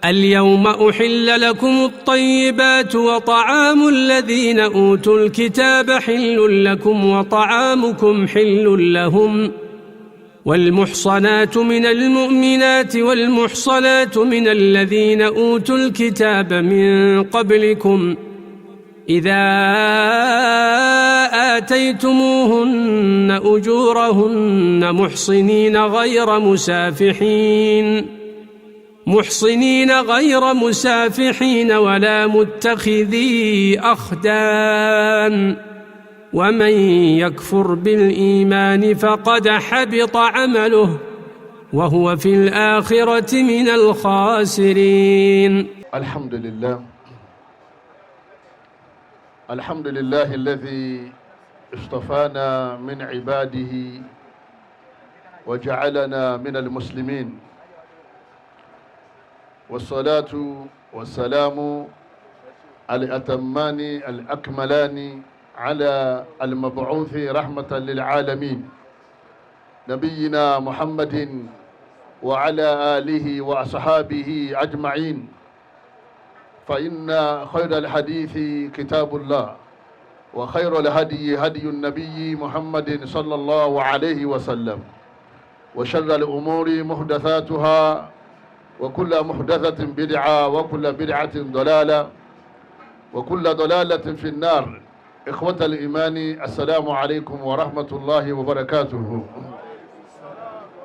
اليوم أحل لكم الطيبات وطعام الذين أوتوا الكتاب حل لكم وطعامكم حل لهم والمحصنات من المؤمنات والمحصنات من الذين أوتوا الكتاب من قبلكم إذا آتيتموهن أجورهن محصنين غير مسافحين ولا متخذي أخدان، ومن يكفر بالإيمان فقد حبط عمله وهو في الآخرة من الخاسرين. الحمد لله، الحمد لله الذي اصطفانا من عباده وجعلنا من المسلمين، والصلاة والسلام الأتمان الأكملان على المبعوث رحمة للعالمين، نبينا محمد وعلى آله وأصحابه أجمعين. فإن خير الحديث كتاب الله، وخير الهدي هدي النبي محمد صلى الله عليه وسلم، وشر الأمور محدثاتها، وكل محدثة بدعة، وكل بدعة ضلالة، وكل ضلالة في النار. إخوة الإيمان، السلام عليكم ورحمة الله وبركاته.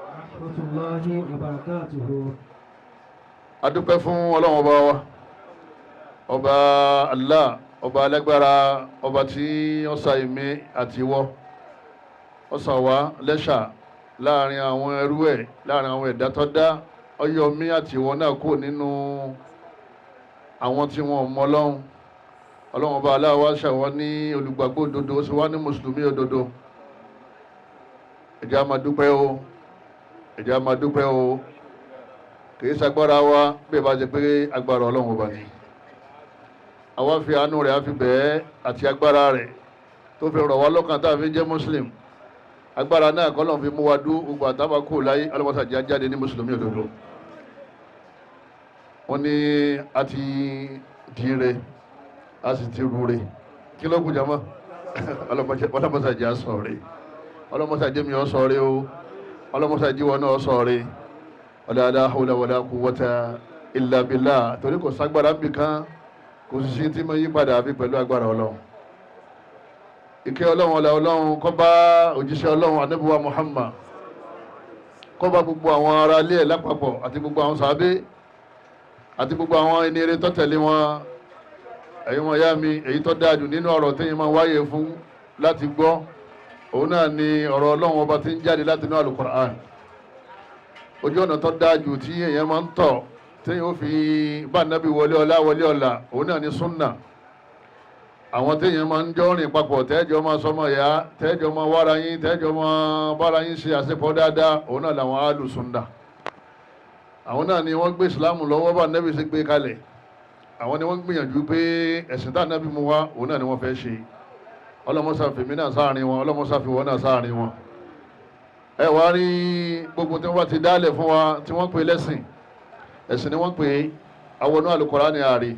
ورحمة الله وبركاته. Adúpẹ́ fún Ọlọ́run ọba wa, ọba Allah, ọba alágbára, ọba tí ó ṣà èmi àti ìwọ, ó ṣà wá lẹ́ṣà láàrin àwọn ẹrú ẹ̀, láàrin àwọn ẹ̀dá tó dá. Ó yọ mí àti ìwọ náà kúrò nínú àwọn tí wọn ò mọ Ọlọ́run. Ọlọ́run ọba Allah wá ṣàwọ́ ní olùgbàgbọ́ òdodo, ó sì wá ní mùsùlùmí òdodo. Ẹ jẹ́ á máa dúpẹ́ o, ẹ jẹ́ á máa dúpẹ́ o. Kìí ṣagbára wa, bí ẹ bá jẹ pé agbára Ọlọ́run ọba ni. Àwa fi àánú rẹ̀, á fi bẹ́ẹ̀, àti agbára rẹ̀ tó fi rọ̀ wá lọ́kàn tá a fi jẹ́ muslim. Agbára náà kọ́ lọ́n fi mú wa dú gbogbo àtàbà kú láyé. Ọlọ́mọṣà jáde ní mùsùlùmí òdodo. Wọ́n ní a ti dire, a sì ti rure. Kí ló kù jama? Ọlọ́mọṣà jẹ́ àsọ̀rẹ́. Ọlọ́mọṣà jẹ́ mi ọ̀ sọ̀rẹ́ o. Ọlọ́mọṣà jí wọn náà sọ̀rẹ́. La hawla wala quwwata illa billah. Torí kò ságbára níbì kan, kò sì sí tí mo yí padà àfi pẹ̀lú agbára Ọlọ́run. Ìkẹ́ Ọlọ́run, ọlá Ọlọ́run kó bá òjíṣẹ́ Ọlọ́run, Ànábì wa Muhammad, kó bá gbogbo àwọn ará ilé ẹ̀ lápapọ̀, àti gbogbo àwọn sàábé, àti gbogbo àwọn ẹni eré tó tẹ̀lé wọn. Ẹ̀yin wọn yá mi, èyí tó dáa jù nínú ọ̀rọ̀ téèyàn máa wáyé fún láti gbọ́, òun náà ni ọ̀rọ̀ Ọlọ́run ọba tí ń jáde láti inú Al-Qur'an. Ojú ọ̀nà tó dáa jù tí èèyàn máa ń tọ̀ téèyàn ó fi bá Nábì wọlé ọlá, wọlé ọlá, òun náà ni súnà. Àwọn téèyàn máa ń jọ rìn papọ̀, tẹ́jọ́ máa sọmọ ìyá, tẹ́jọ́ máa wára yín, tẹ́jọ́ máa bára yín ṣe àṣepọ̀ dáadáa, òun náà làwọn alùsùnà. Àwọn náà ni wọ́n gbé ìsìlámù lọ́wọ́ bá Nábì ṣe gbé kalẹ̀. Àwọn ni wọ́n gbìyànjú pé ẹ̀sìn tá Nábì mú wá, òun náà ni wọ́n fẹ́ ṣe. Ọlọ́mọṣà fèmí náà sáàrin wọn, ọlọ́mọṣà fi wọ́n náà sáàrin wọn. Ẹ wá rí gbogbo tí wọ́n bá ti dálẹ̀ fún wa tí wọ́n pè lẹ́sìn, ẹ̀sìn ni wọ́n pè é. Àwọn inú Àlùkùránì ààrẹ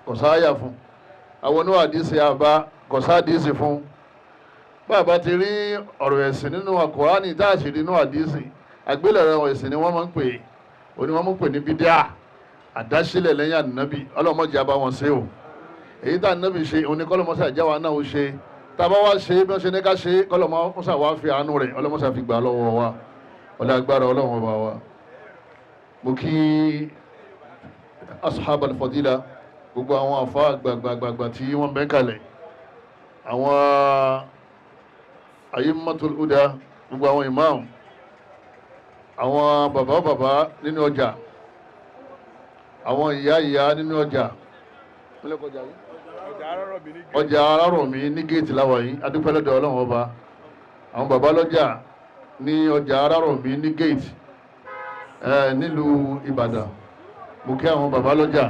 kò sáyà fún, àwọn inú àdìsí àbá kò sáàdìsí fún. Bàbá ti rí ọ̀rọ̀ ẹ̀sìn nínú Àlùkùránì tá a sì rí inú àdìsí, àgbélẹ̀rọ ẹ̀sìn ni wọ́n máa ń pè é. Òní wọ́n mú pè ní bídíà, àdásílẹ̀ lẹ́yìn ànábì. Ọlọ́mọdé àbá wọn ṣe o. Èyí tá ànábì ṣe, òní kọ́lọ́mọṣà jáwa náà ó ṣe. Tá a bá wá ṣe bí wọ́n ṣe ní ká ṣe, kọ́lọ́mọṣà wá fi àánú rẹ̀, ọlọ́mọṣà fi gbà lọ́wọ́ wa. Ọlọ́ agbára Ọlọ́run ọba wa. Mo kí ashab al-fadila, gbogbo àwọn àfa àgbàgbàgbà tí wọ́n bẹ́ kalẹ̀, àwọn ayimmatul huda, gbogbo àwọn imam, àwọn bàbá bàbá nínú ọjà, àwọn ìyá ìyá nínú ọjà, ọjà Arárọ̀mí ní géètì láwà yìí. Adúpẹ́ lọ́dọ̀ Ọlọ́run ọba. Àwọn bàbá lọ́jà ní ọjà Arárọ̀mí ní géètì nílùú Ìbàdàn, mo kí àwọn bàbá lọ́jà,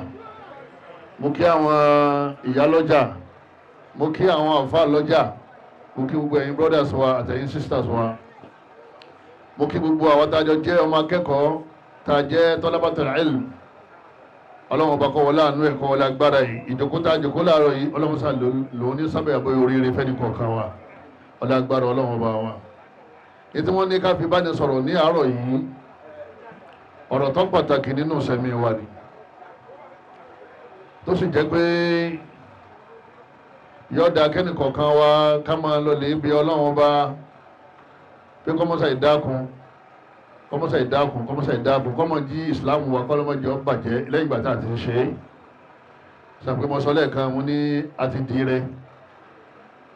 mo kí àwọn ìyá lọ́jà, mo kí àwọn àfáà lọ́jà, mo kí gbogbo ẹ̀yin brothers wa àtẹ̀yin sisters wa, mo kí gbogbo àwọn tá a jọ jẹ́ ọmọ akẹ́kọ̀ọ́, tá a jẹ́ talabatul ilm. Ọlọ́run ọba kọ́ wọlé àánú ẹ̀, kọ́ wọlé agbára yìí, ìjókòó tá a jókòó láàárọ̀ yìí, Ọlọ́run sá lòun ní sábẹ́ àbóyọ oríire fẹ́ni kọ̀ọ̀kan wa, ọlá agbára Ọlọ́run ọba wa. Ètí wọ́n ní ká fi bá ní sọ̀rọ̀ ní àárọ̀ yìí, ọ̀rọ̀ tó pàtàkì nínú sẹ̀mí wa ni, tó sì jẹ́ pé yọ̀ọ̀dà kẹ́nìkọ̀ọ̀kan wa ká máa lọ lè bí Ọlọ́run ọba pé kọ́mọ́sà ìdákun, kọ́mọ́sà ìdákun, kọ́mọ́sà ìdákun, kọ́mọ́ jí ìsìláàmù wa, kọ́lọ́mọ́jọ́ bàjẹ́ lẹ́yìn ìgbà tá a ti ń ṣe é. Sàpé mo sọ lẹ́ẹ̀kan, mo ní a ti di re.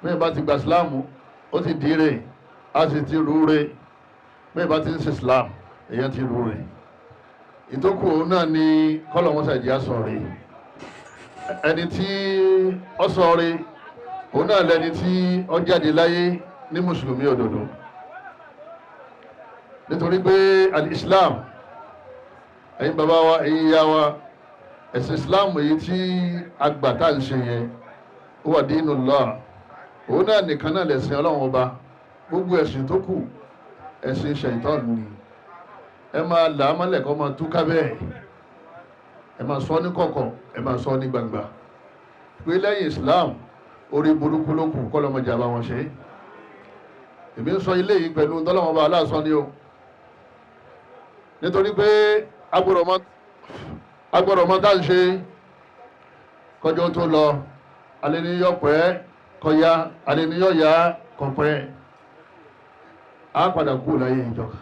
Bẹ́ẹ̀ bá ti gba ìsìláàmù, ó ti di re, a sì ti rú re. Bẹ́ẹ̀ bá ti ń ṣe ìsìláàmù, èèyàn ti rú re. Ìtókù òun náà ni kọ́lọ́mọ́sà ìjì á sọ re. Ẹni tí ó sọ re, òun náà lẹni tí ó jáde láyé ní mùsùlùmí òdodo, nítorí pé al-Islam, ẹ̀yin bàbá wa, ẹ̀yin ìyá wa, ẹ̀sìn Islam èyí tí agbà tá à ń ṣe yẹn, ó wà dinullah, òun náà nìkan náà lẹ̀sìn Ọlọ́run Ọba. Gbogbo ẹ̀sìn tó kù, ẹ̀sìn ṣẹ̀tọ́n ni. Ẹ máa là á mọ́lẹ̀ kọ́ máa túká bẹ́ẹ̀, ẹ máa sọ ní kọ̀kọ̀, ẹ máa sọ ní gbangba pé lẹ́yìn Islam, orí burúkú ló kù, kọ́ lọ́mọdé àbá wọn ṣe. Èmi ń sọ ilé yìí pẹ̀lú tọ́lọ́mọba aláàsọ ni o, nítorí pé agbọ́dọ̀ mọ tá à ń ṣe kọjọ́ tó lọ. Alẹ́ ní yọ pẹ́ kọjá, alẹ́ ní yọ yá kọpẹ́, á padà kú láyé ìjọka.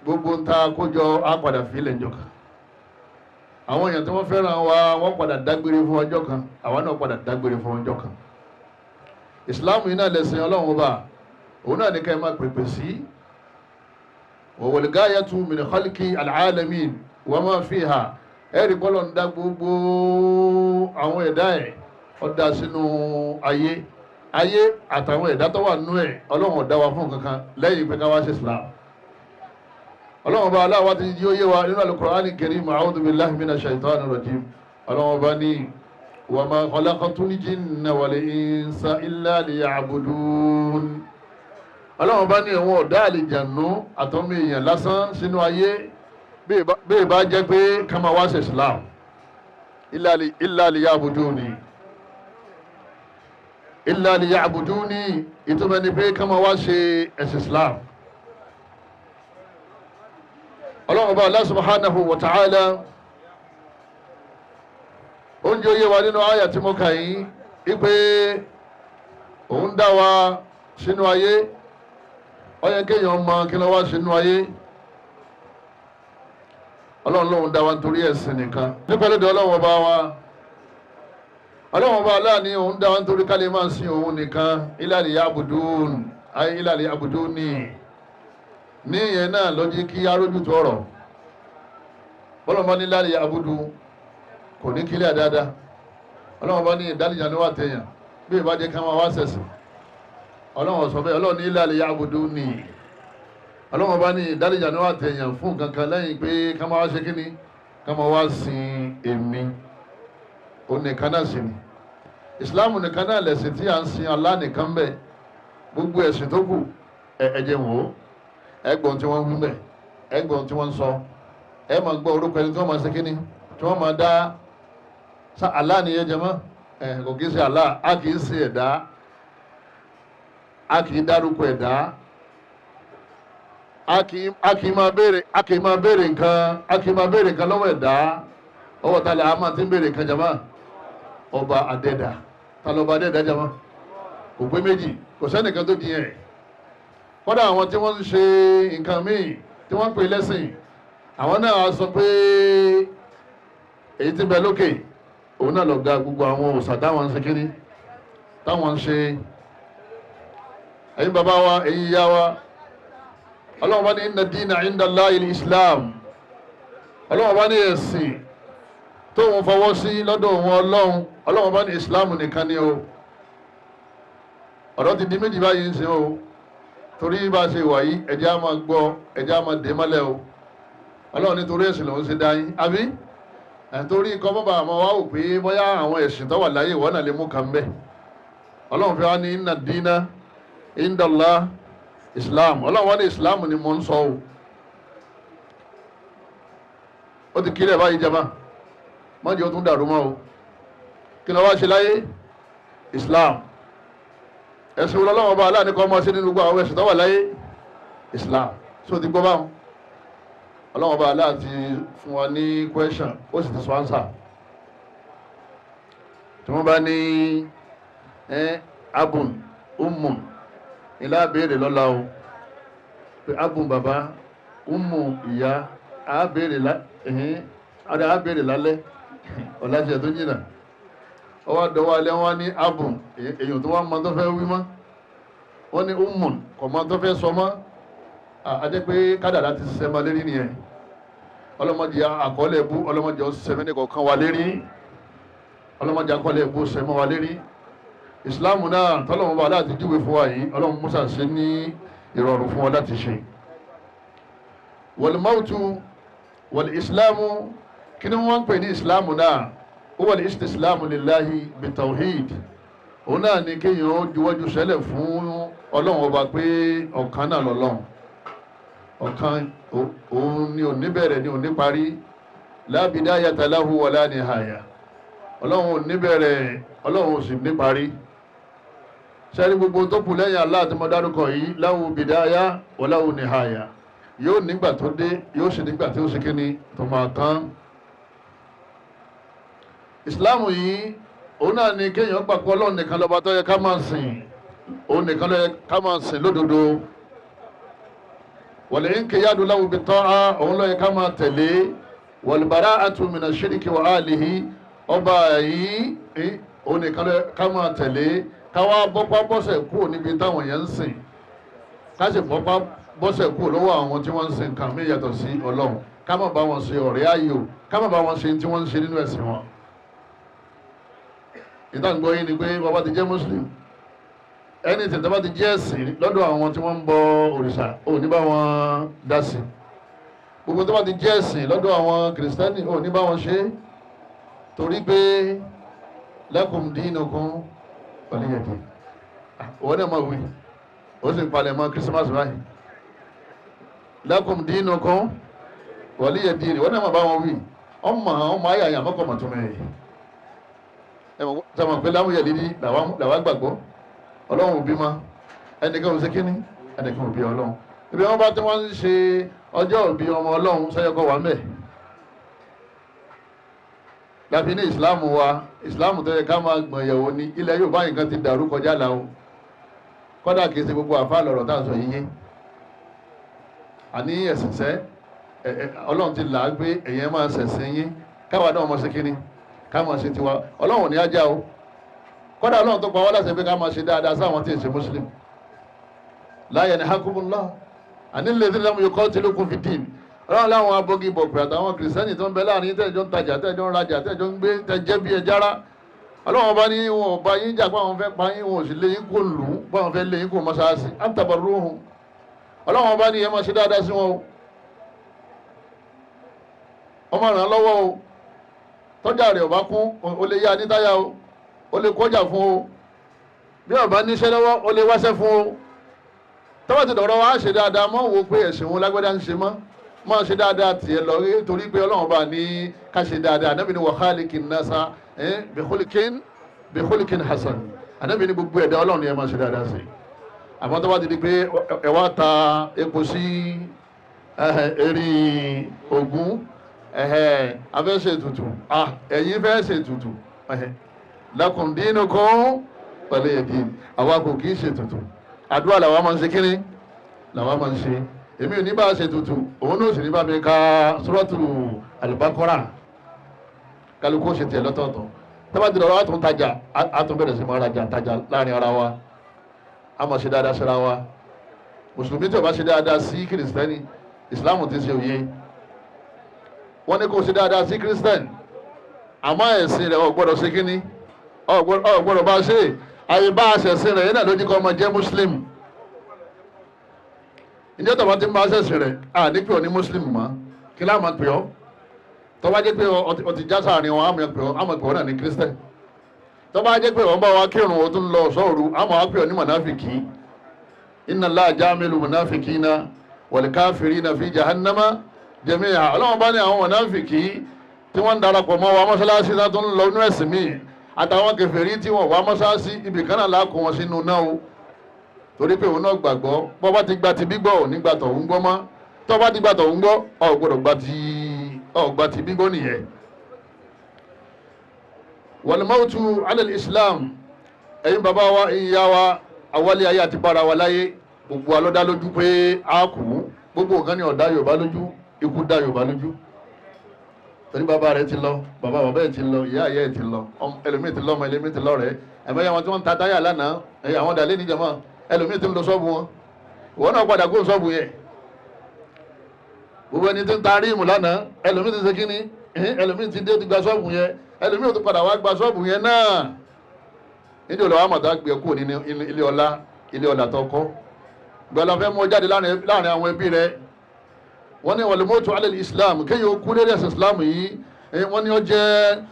Gbogbo ń ta kójọ, á padà fílẹ̀ ìjọka. Àwọn èèyàn tí wọ́n fẹ́ràn wa, wọ́n padà dágbére fún ọjọ́ kan, àwa náà padà dágbére fún ọjọ́ kan. Ìsìláàmù yìí náà lẹ̀sìn Ọlọ́run Ọba, òun náà ní ká ẹ máa pèpè sí. Wal-gayatu min khalqi al-alamin wa ma fiha. Ẹ̀rí bọ́lọ̀ ń dá gbogbo àwọn ẹ̀dá ẹ̀, ó dá sínú ayé, ayé àtàwọn ẹ̀dá tó wà nínú ẹ̀. Ọlọ́run ò dá wa fún kankan lẹ́yìn pé ká wá ṣe Islam. Ọlọ́run Ọba aláwa ti yí ó yé wa nínú Al-Qur'ani Karim. A'udhu billahi minash shaitani rajim. Ọlọ́run Ọba ní wa ma khalaqtul jinna wal insa illa liya'budun. Ọlọ́run bá ní ẹ̀wọ̀n ọ̀dá àlìjànú àtọ́mọ èèyàn lásán sínú ayé bí ìbá jẹ́ pé ká máa wá ṣe Islam. Illa liya'buduni, illa liya'buduni, ìtumọ̀ ni pé ká máa wá ṣe ẹ̀sìn Islam. Ọlọ́run bá Allah subhanahu wa ta'ala, oúnjẹ oyé wa nínú àyà tí mo kà yín wípé òun dá wa sínú ayé. Ó yẹ kéèyàn mọ kí ló wá sínú ayé. Ọlọ́run lóun dá wa nítorí ẹ̀sìn nìkan nípa lóde. Ọlọ́run Ọba wa, Ọlọ́run Ọba aláàní òun dá wa nítorí ká lè máa sin òun nìkan. Illa liya'budun, ayé illa liya'buduni ní ìyẹn náà ló jẹ́ kí arójútu ọ̀rọ̀. Bọ́lá bá ní illa liya'budu, kò ní kílẹ̀ dáadáa. Ọlọ́run bá ní ìdálìjà ní wà tẹ̀yàn bí ìbá jẹ́ ká máa wá sẹ̀sìn. Ọlọ́run sọ bẹ́ẹ̀. Ọlọ́run ní illa liya'buduni. Ọlọ́run bá ní ìdálìjà ní wà tẹ̀yàn fún kankan lẹ́yìn pé ká máa wá ṣe kíni, ká máa wá sin èmi. Òun nìkan náà sì ni. Ìsìláàmù nìkan náà lẹ̀sìn tí à ń sin Allah nìkan bẹ́ẹ̀. Gbogbo ẹ̀sìn tó kù, ẹ jẹ́ wò ó, ẹ gbọ́n tí wọ́n ń wí bẹ́ẹ̀, ẹ gbọ́n tí wọ́n ń sọ, ẹ máa gbọ́ orúkọ ẹni tí wọ́n máa ṣe kíni, tí wọ́n máa dá sa. Allah nìyẹn jẹ mọ́ ẹ, kò kì í ṣe Allah. A kì í ṣe ẹ̀dá, a kì í dárúkọ ẹ̀dá, a kì í máa béèrè, a kì í máa béèrè nǹkan, a kì í máa béèrè nǹkan lọ́wọ́ ẹ̀dá. Ọwọ́ ta lè a máa ti ń béèrè nǹkan jama? Ọba adẹ́dà. Ta lọ́ba adẹ́dà jama? Kò pé méjì, kò sẹ́nìkan tó di yẹn. Kódà àwọn tí wọ́n ń ṣe nǹkan míì tí wọ́n ń pè lẹ́sìn, àwọn náà sọ pé èyí tí ń bẹ lókè, òun náà lọ̀gá gbogbo àwọn òòṣà táwọn ń ṣe kíní, táwọn ń ṣe. Ẹ̀yin bàbá wa, ẹ̀yin ìyá wa, Ọlọ́run bá ní inna dina inda Allahi islam. Ọlọ́run bá ní ẹ̀sìn tóun fọwọ́ sí lọ́dọ̀ òun Ọlọ́run, Ọlọ́run bá ní Islam nìkan ni o. Ọ̀rọ̀ ti di méjì báyìí ń ṣe o, torí bá a ṣe wà yìí, ẹ̀jẹ̀ á máa gbọ́, ẹ̀jẹ̀ á máa dé mọ́lẹ̀ o. Ọlọ́run nítorí ẹ̀sìn lòun ṣe dá yín, àbí torí kọ́ bọ́bà àmọ́ wa ò pé bóyá àwọn ẹ̀sìn tó wà láyé ìwọ náà lè mú kan bẹ́ẹ̀. Ọlọ́run fi wá ní inna dina indallah Islam. Ọlọ́run wá ní Islam ni mo ń sọ o. Ó ti kílẹ̀ báyìí jama. Má jẹ́ ó tún dàrú mọ́ o. Kí ló wá ṣe láyé? Islam. Ẹ̀sìn Ọlọ́run ọba aláàánú kọ́ ọmọ sí nínú gbogbo àwọn ẹ̀sìn tó wà láyé? Islam. So ti gbọ́ báwọn? Ọlọ́run ọba aláà ti fún wa ní question, ó sì ti sọ answer. Tí wọ́n bá ní abun umun ilá béèrè lọ́la o, pé abun bàbá, umu ìyá, á béèrè lálẹ́ ọ̀làṣẹ tó jìnnà. Ọwọ́ àdọ́wọ́ alẹ́ wọn ní abun, èèyàn tó wá mọ tó fẹ́ wí mọ́. Wọ́n ní umun, kò mọ tó fẹ́ sọ mọ́. Àjẹ́ pé kádàrá ti ṣiṣẹ́ mọ́ lérí nìyẹn. Ọlọ́mọdé àkọọ́lẹ̀ bú, ọlọ́mọdé ọ̀ṣẹ́ mẹ́ni kọ̀ọ̀kan wa lérí, ọlọ́mọdé àkọọ́lẹ̀ bú ṣẹ́ mọ́ wa lérí. Ìsìláàmù náà tọ́lọ́mọ bá láti júwe fún wa yìí, Ọlọ́run Musa ṣe ní ìrọ̀rùn fún wa láti ṣe. Wal-mawtu wal-islamu, kí ni wọ́n ń pè ní ìsìláàmù náà? Huwa al-istislamu lillahi bitawhid. Òun náà ni kéèyàn ó juwọ́jú sẹ́lẹ̀ fún Ọlọ́run ọba pé ọ̀kan náà lọ́lọ́run, ọ̀kan òun ni ò ní bẹ̀rẹ̀ ni ò ní parí. La bidayata lahu wala nihaya. Ọlọ́run ò ní bẹ̀rẹ̀, Ọlọ́run ò sì ní parí. Sẹ́ni gbogbo tó kù lẹ́yìn Allah tí mo dárúkọ yìí, lahu bidaya wa lahu nihaya, yóò nígbà tó dé, yóò sì nígbà tí ó sì kíni tó máa tán. Ìsìláàmù yìí òun náà ni kéèyàn gbà pé Ọlọ́run nìkan lọ́ba tó yẹ ká máa sìn, òun nìkan ló yẹ ká máa sìn lódodo. Wal-inqiyadu lahu bit-ta'a, òun ló yẹ ká máa tẹ̀lé. Wal-bara'atu mina shirki wa ahlihi, ọba yìí òun nìkan ló yẹ ká máa tẹ̀lé. Káwá bọ́pá bọ́sẹ̀ kúrò níbi táwọn yẹn ń sìn, ká sì bọ́pá bọ́sẹ̀ kúrò lọ́wọ́ àwọn tí wọ́n ń sìn kàn mí yàtọ̀ sí Ọlọ́run, ká má bá wọn ṣe ọ̀rẹ́ ayò, ká má bá wọn ṣe tí wọ́n ń ṣe nínú ẹ̀sìn wọn. Ìtàgbọ́ yìí ni pé bàbá ti jẹ́ Muslim, ẹni tẹ̀tẹ̀ bá ti jẹ́ ẹ̀sìn lọ́dọ̀ àwọn tí wọ́n ń bọ òrìṣà, ò ní bá wọn dá sí. Gbogbo tó bá ti jẹ́ ẹ̀sìn lọ́dọ̀ àwọn kìrìsìtẹ́nì, ò ní bá wọn ṣe, torí pé lakum dinukum waliya din. Òun náà máa wí, ó sì ń palẹ̀ mọ́ Christmas báyìí. Lakum dinukum waliya din, òun náà máa bá wọn wí. Ọmọ ọmọ ayé àyàmọ́kọ̀ mọ̀ tó mẹ́rin sọmọ pé láwùjọ lílí làwọn gbàgbọ́. Ọlọ́run òbí ma ẹnìkan ò ṣe kíní, ẹnìkan òbí Ọlọ́run. Ibi wọn bá tí wọ́n ń ṣe ọjọ́ òbí ọmọ Ọlọ́run sẹ́yọkọ̀ wà mẹ́. Láfi ní ìsìláàmù wa, ìsìláàmù tó yẹ ká máa gbọ̀n yẹ̀wò ní ilẹ̀ Yorùbá yìí kan ti dàrú kọjá là o. Kọ́dà kìí ṣe gbogbo àfa lọ̀rọ̀ tá à ń sọ yíyé. Àní ẹ̀sìn sẹ́ Ọlọ́run ti là á gbé ẹ̀yẹn máa ṣẹ̀sìn yín, káwa náà máa ṣe kíní, ká máa ṣe tiwa. Ọlọ́run ní ajá o. Kọ́dà Ọlọ́run tó pa wá láṣẹ pé ká máa ṣe dáadáa sáwọn tí ì ṣe Muslim. La yanhakumullah anil ladhina lam yuqatilukum fid-din. Ọlọ́run láwọn abọ́gi bọ̀pẹ̀ àtàwọn kìrìsìtẹ́nì tó ń bẹ láàrin tẹ́jọ́ ń tajà, tẹ́jọ́ ń rajà, tẹ́jọ́ ń gbé, tẹ́jẹ́ bí ẹjára. Ọlọ́run bá ní wọn ò bá yín jà pé àwọn fẹ́ pa yín, wọn ò sì lé yín kó lù ú, pé àwọn fẹ́ lé yín kó mọ́ṣáláṣí. An tabarruhum. Ọlọ́run bá ní ẹ máa ṣe dáadáa sí wọn o, ọmọ ràn án lọ́wọ́ o. Tọ́jà rẹ̀ ò bá kún, o lè yá ní táyà o, o lè kọjá fún o. Bí ó bá níṣẹ́ lọ́wọ́, o lè wáṣẹ́ fún o. Tọ́wọ́ ti dọ̀rọ̀ wa ṣe dáadáa mọ́, wo pé ẹ̀sìn wọn lágbádá ń ṣe mọ́, máa ṣe dáadáa tiẹ̀ lọ, torí pé Ọlọ́run bá ní ká ṣe dáadáa. Ànábì ní wa khaliqin nasa bi khuliqin hasan. Ànábì ní gbogbo ẹ̀dá Ọlọ́run ni ẹ máa ṣe dáadáa sí. Àmọ́ tó bá ti di pé ẹ wá ta epo sí eré Ògún, afẹ́ ṣe ètùtù, ẹ̀yin fẹ́ ṣe ètùtù, lakum dinukum waliya din. Àwa kò kì í ṣe ètùtù, àdúrà làwa máa ń ṣe, kíni làwa máa ń ṣe. Èmi ò ní bá a ṣe ètùtù, òun náà sì ní bá mi ka Suratu Al-Baqara. Kálukú ṣe tiẹ̀ lọ́tọ̀ọ̀tọ̀. Tọ́ba ti dọ̀rọ̀ àtún tajà, àtún bẹ̀rẹ̀ sí máa rajà tajà láàrin ara wa, a máa ṣe dáadáa síra wa. Mùsùlùmí tí ó bá ṣe dáadáa sí kìrìsìtẹ́nì, ìsìláàmù ti ṣe òye. Wọ́n ní kó ṣe dáadáa sí kírísítẹ́nì, àmọ́ ẹ̀sìn rẹ̀ ò gbọ́dọ̀ ṣe kínní, ò gbọ́dọ̀ bá ṣe. Àyè bá a ṣẹ̀sìn rẹ̀ yẹn náà ló jí kọ́ ọmọ jẹ́ muslim. Ìjọ tó bá ti ń bá ṣẹ̀sìn rẹ̀, à ní pé ọ ní muslim mọ́, kí láà máa pè ọ́? Tó bá jẹ́ pé ọ ti já sáàrin wọn, àmọ́ pè ọ́, àmọ́ pè ọ́ náà ní kírísítẹ́nì. Tó bá jẹ́ pé wọ́n bá wa kírun, o tún lọ sọ́ọ̀rù, àmọ́ wá pè ọ́ ní mọ̀náfìkì. Inna Allaha jami'ul munafiqina wal kafirina fi jahannama jẹ̀míà. Ọlọ́run bá ní àwọn mọ̀náfìkì tí wọ́n ń darapọ̀ mọ́ wa mọ́ṣáláṣí náà tó ń lọ inú ẹ̀sìn míì, àtàwọn kèfèrí tí wọ́n wá mọ́ṣáláṣí, ibì kan náà lákò wọn sínú náà o, torí pé òun náà gbàgbọ́. Bọ́ bá ti gba ti bí gbọ́, ò ní gba tọ̀hún gbọ́ mọ́. Tọ́ bá ti gba tọ̀hún gbọ́, ò gbọ́dọ̀ gba ti ò gba ti bí gbọ́ nìyẹn. Wal mautu ala islam. Ẹ̀yin bàbá wa, ìyá wa, awálé ayé àti bára wa láyé, gbogbo alọ́dá lójú pé a kú. Gbogbo nǹkan ni ọ̀dá Yorùbá lójú, ikú dá Yorùbá lójú, torí bàbá rẹ ti lọ, bàbá bàbá ẹ ti lọ, ìyá ìyá ẹ ti lọ, ẹlòmíì ti lọ́mọ, ẹlòmíì ti lọ́rẹ̀ẹ́. Ẹ̀mẹ́yà wọn tí wọ́n ń ta táyà lánàá, ẹ̀yà àwọn dàlẹ́ níjàmá, ẹlòmíì ti ń lọ ṣọ́ọ̀bù wọn. Ìwọ náà padà kó ṣọ́ọ̀bù yẹn. Gbogbo ẹni tí ń ta ríìmù lánàá, ẹlòmíì ti ṣe kíní, ẹlòmíì ti dé ti gba ṣọ́ọ̀bù yẹn, ẹlòmíì tó padà wá gba ṣọ́ọ̀bù yẹn náà. Nídìí olùwà àmọ̀tá gbé kúrò nínú ilé ọlá, ilé ọlá tó kọ́ gbọ́dọ̀ fẹ́ mú jáde láàrin àwọn ẹbí rẹ̀. Wọ́n ní wal mautu ala islam, kéèyàn kú lérí ẹ̀sìn islam yìí, wọ́n ní ó jẹ́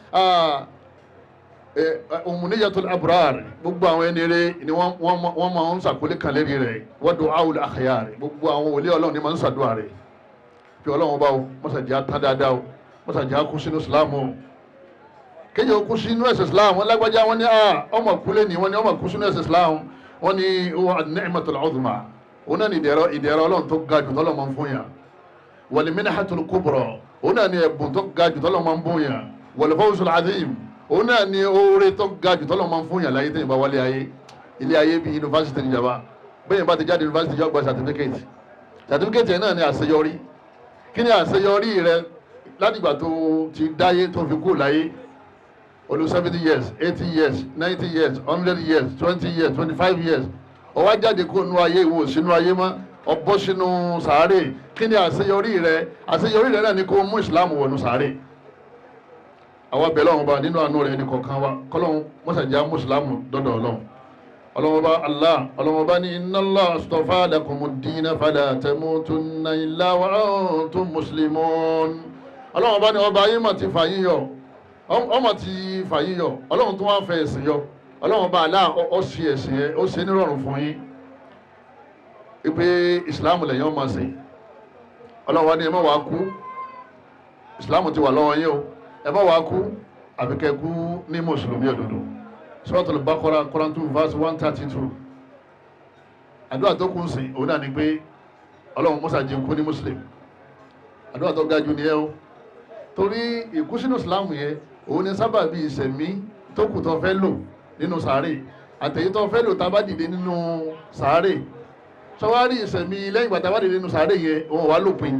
umuniyatul abrar. Gbogbo àwọn ẹni rẹ̀ ni wọ́n máa ń sàkólé kan lérí rẹ̀. Wa du'aul akhyar, gbogbo àwọn wòlíì Ọlọ́run ni máa ń sàdúrà rẹ̀ fi Ọlọ́run bá o mọ́sàdí á tán dáadáa o, mọ́sàdí á kú sínú islam o. Kéèyàn kú sínú ẹ̀sìn islam, wọ́n lágbájá, wọ́n ní ọmọ kúlẹ̀ ní, wọ́n ní ọmọ kú sínú ẹ̀sìn islam. Wọ́n ní an-ni'matul uzma, òun náà ní ìdẹ̀rọ̀ Ọlọ́run tó ga jù tọ́lọ́ máa ń fún yàn. Wal minhatul kubra, òun náà ní ẹ̀bùn tó ga jù tọ́lọ́ máa ń fún yàn. Wal fawzul azim, òun náà ní oore tó ga jù tọ́lọ́ máa ń fún yàn láyé tẹ́yìn bá wálé ayé. Ilé ayé bíi yunifásitì níjàmbá, bẹ́ẹ̀ bá ti jáde yunifásitì, yóò gba certificate. Certificate yẹn náà ní àṣeyọrí. Kí ni àṣeyọrí rẹ látìgbà tó ti dáyé tó fi kú láyé? Olú 70 years, 80 years, 90 years, 100 years, 20 years, 25 years, ó wá jáde kó nu ayé, ìwò sínú ayé mọ́, ó bọ́ sínú sàárè. Kí ni àṣeyọrí rẹ? Àṣeyọrí rẹ náà ni kó mú ìsìlámù wọnú sàárè. Àwọn abẹ́lẹ́ ọ̀hún bá nínú àánú rẹ̀ ní kọ̀ọ̀kan wa, kọ́lọ́hún mọ́sàájá mùsùlùmù dọ́dọ̀ Ọlọ́run. Ọlọ́run bá Allah, Ọlọ́run bá ní inna Allah astafa lakumud dina fala tamutunna illa wa antum muslimun. Ọlọ́run bá ní ọba ayé mà ti fà yín yọ, ọmọ ti fà yín yọ. Ọlọ́run tó wá fẹ́ ẹ̀sìn yọ. Ọlọ́run bá Allah ó ṣe ẹ̀sìn yẹn, ó ṣe nírọ̀rùn fún yín ipe ìsìláàmù lẹ́yìn ọmọ sí. Ọlọ́run wá ní ẹ má wàá kú, ìsìláàmù ti wà lọ́wọ́ yín o, ẹ má wàá kú àfi kẹ́ kú ní mùsùlùmí òdodo. Suratul Baqara, Quran 2 verse 132. Àdúrà tó kù sí òun náà ni pé Ọlọ́run mọ́sá jẹ́ kú ní muslim. Àdúrà tó ga jù ní ẹ o, torí ìkú sínú ìsìláàmù yẹn, òun ni sábàbí ìsẹ̀mí tó kù tó fẹ́ lò nínú sàárè, àtẹ̀yí tó fẹ́ lò tá a bá dìde nínú sàárè. Sọwárí ìsẹ̀mí lẹ́yìn ìgbà tá a bá dìde nínú sàárè yẹn, òun wà lópin.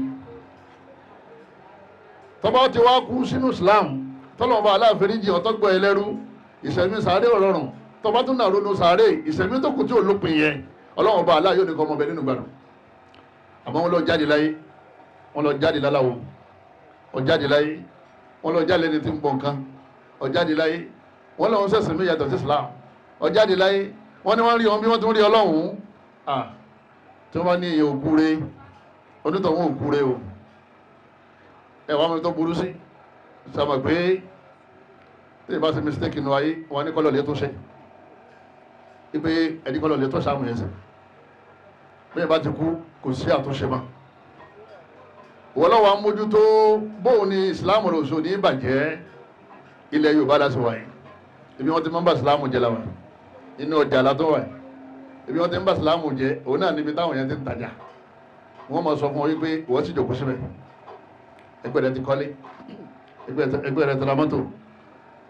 Tọ́ba ti wá kú sínú islam, tọ́lọ́mọba aláàfẹ́ríjì ọ̀tọ́gbọ̀ ẹlẹ́rú, ìsẹ̀mí sàárè ọ̀rọ̀rùn. Tọ́ba tún náà ronú sàárè, ìsẹ̀mí tó kù tí ò lópin yẹn, Ọlọ́run ọba aláà yóò ní kọ́ ọmọ bẹ nínú gbàdùn. Àmọ́ wọn lọ jáde láyé, wọn lọ jáde láláwo, ó jáde láyé, wọn lọ jáde lẹni tí ń bọ nǹkan, ó jáde láyé, wọn lọ ń sẹ̀sìn mí yàtọ̀ sí islam, ó jáde láyé, wọn ní wọn rí wọn bí wọn tún rí Ọlọ́run. Tí wọ́n bá ní èèyàn òkúre, onítọ̀hún òkúre o. Ẹ wàá mi tó burú sí sábà pé tí ìbá ṣe mistake nínú ayé wọn ní kọ́lọ̀ lè tó ṣe ipe ẹni kọ́lọ̀ lè tó ṣàmù yẹn sí. Bẹ́ẹ̀ bá ti kú, kò sí àtúnṣe mọ́. Wọ́n lọ́wọ́ amójútó bóun ni ìsìláàmù rẹ̀ òṣò ní ìbàjẹ́. Ilẹ̀ Yorùbá láti wáyé, ibi wọ́n ti máa ń bá ìsìláàmù jẹ́ láwàá, inú ọjà látọ̀ wáyé, ibi wọ́n ti ń bá ìsìláàmù jẹ́, òun náà níbi táwọn yẹn ti ń tajà. Wọ́n máa sọ fún ọ wípé ìwọ sì jòkó síbẹ̀, ẹgbẹ́ rẹ ti kọ́lé, ẹgbẹ́ rẹ ti ra mọ́tò,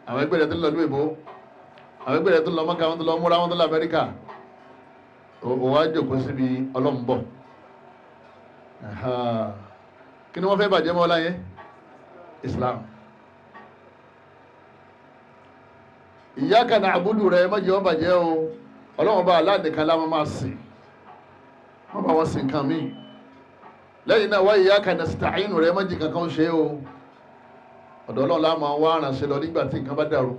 àwọn ẹgbẹ́ rẹ ti lọ lóyìnbó, àwọn ẹgbẹ́ rẹ ti lọ Mọ́kà, wọ́n ti lọ múra, wọ́n ti lọ Amẹ́ríkà. Òun á jòkó síbi ọlọ́mbọ̀. Kí ni wọ́n fẹ́ bàjẹ́ mọ́ láyé? Islam. Iyyaka na'budu rẹ má jẹ́ ó bàjẹ́ o. Ọlọ́run bá aláàdìkan láwọn máa sìn, wọ́n bá wọn sìn nǹkan míì lẹ́yìn náà. Wa iyyaka nasta'inu rẹ má jẹ́ kankan ṣe o. Ọ̀dọ̀ Ọlọ́run la máa wá aránṣẹ́ lọ nígbà tí nǹkan bá dàrú.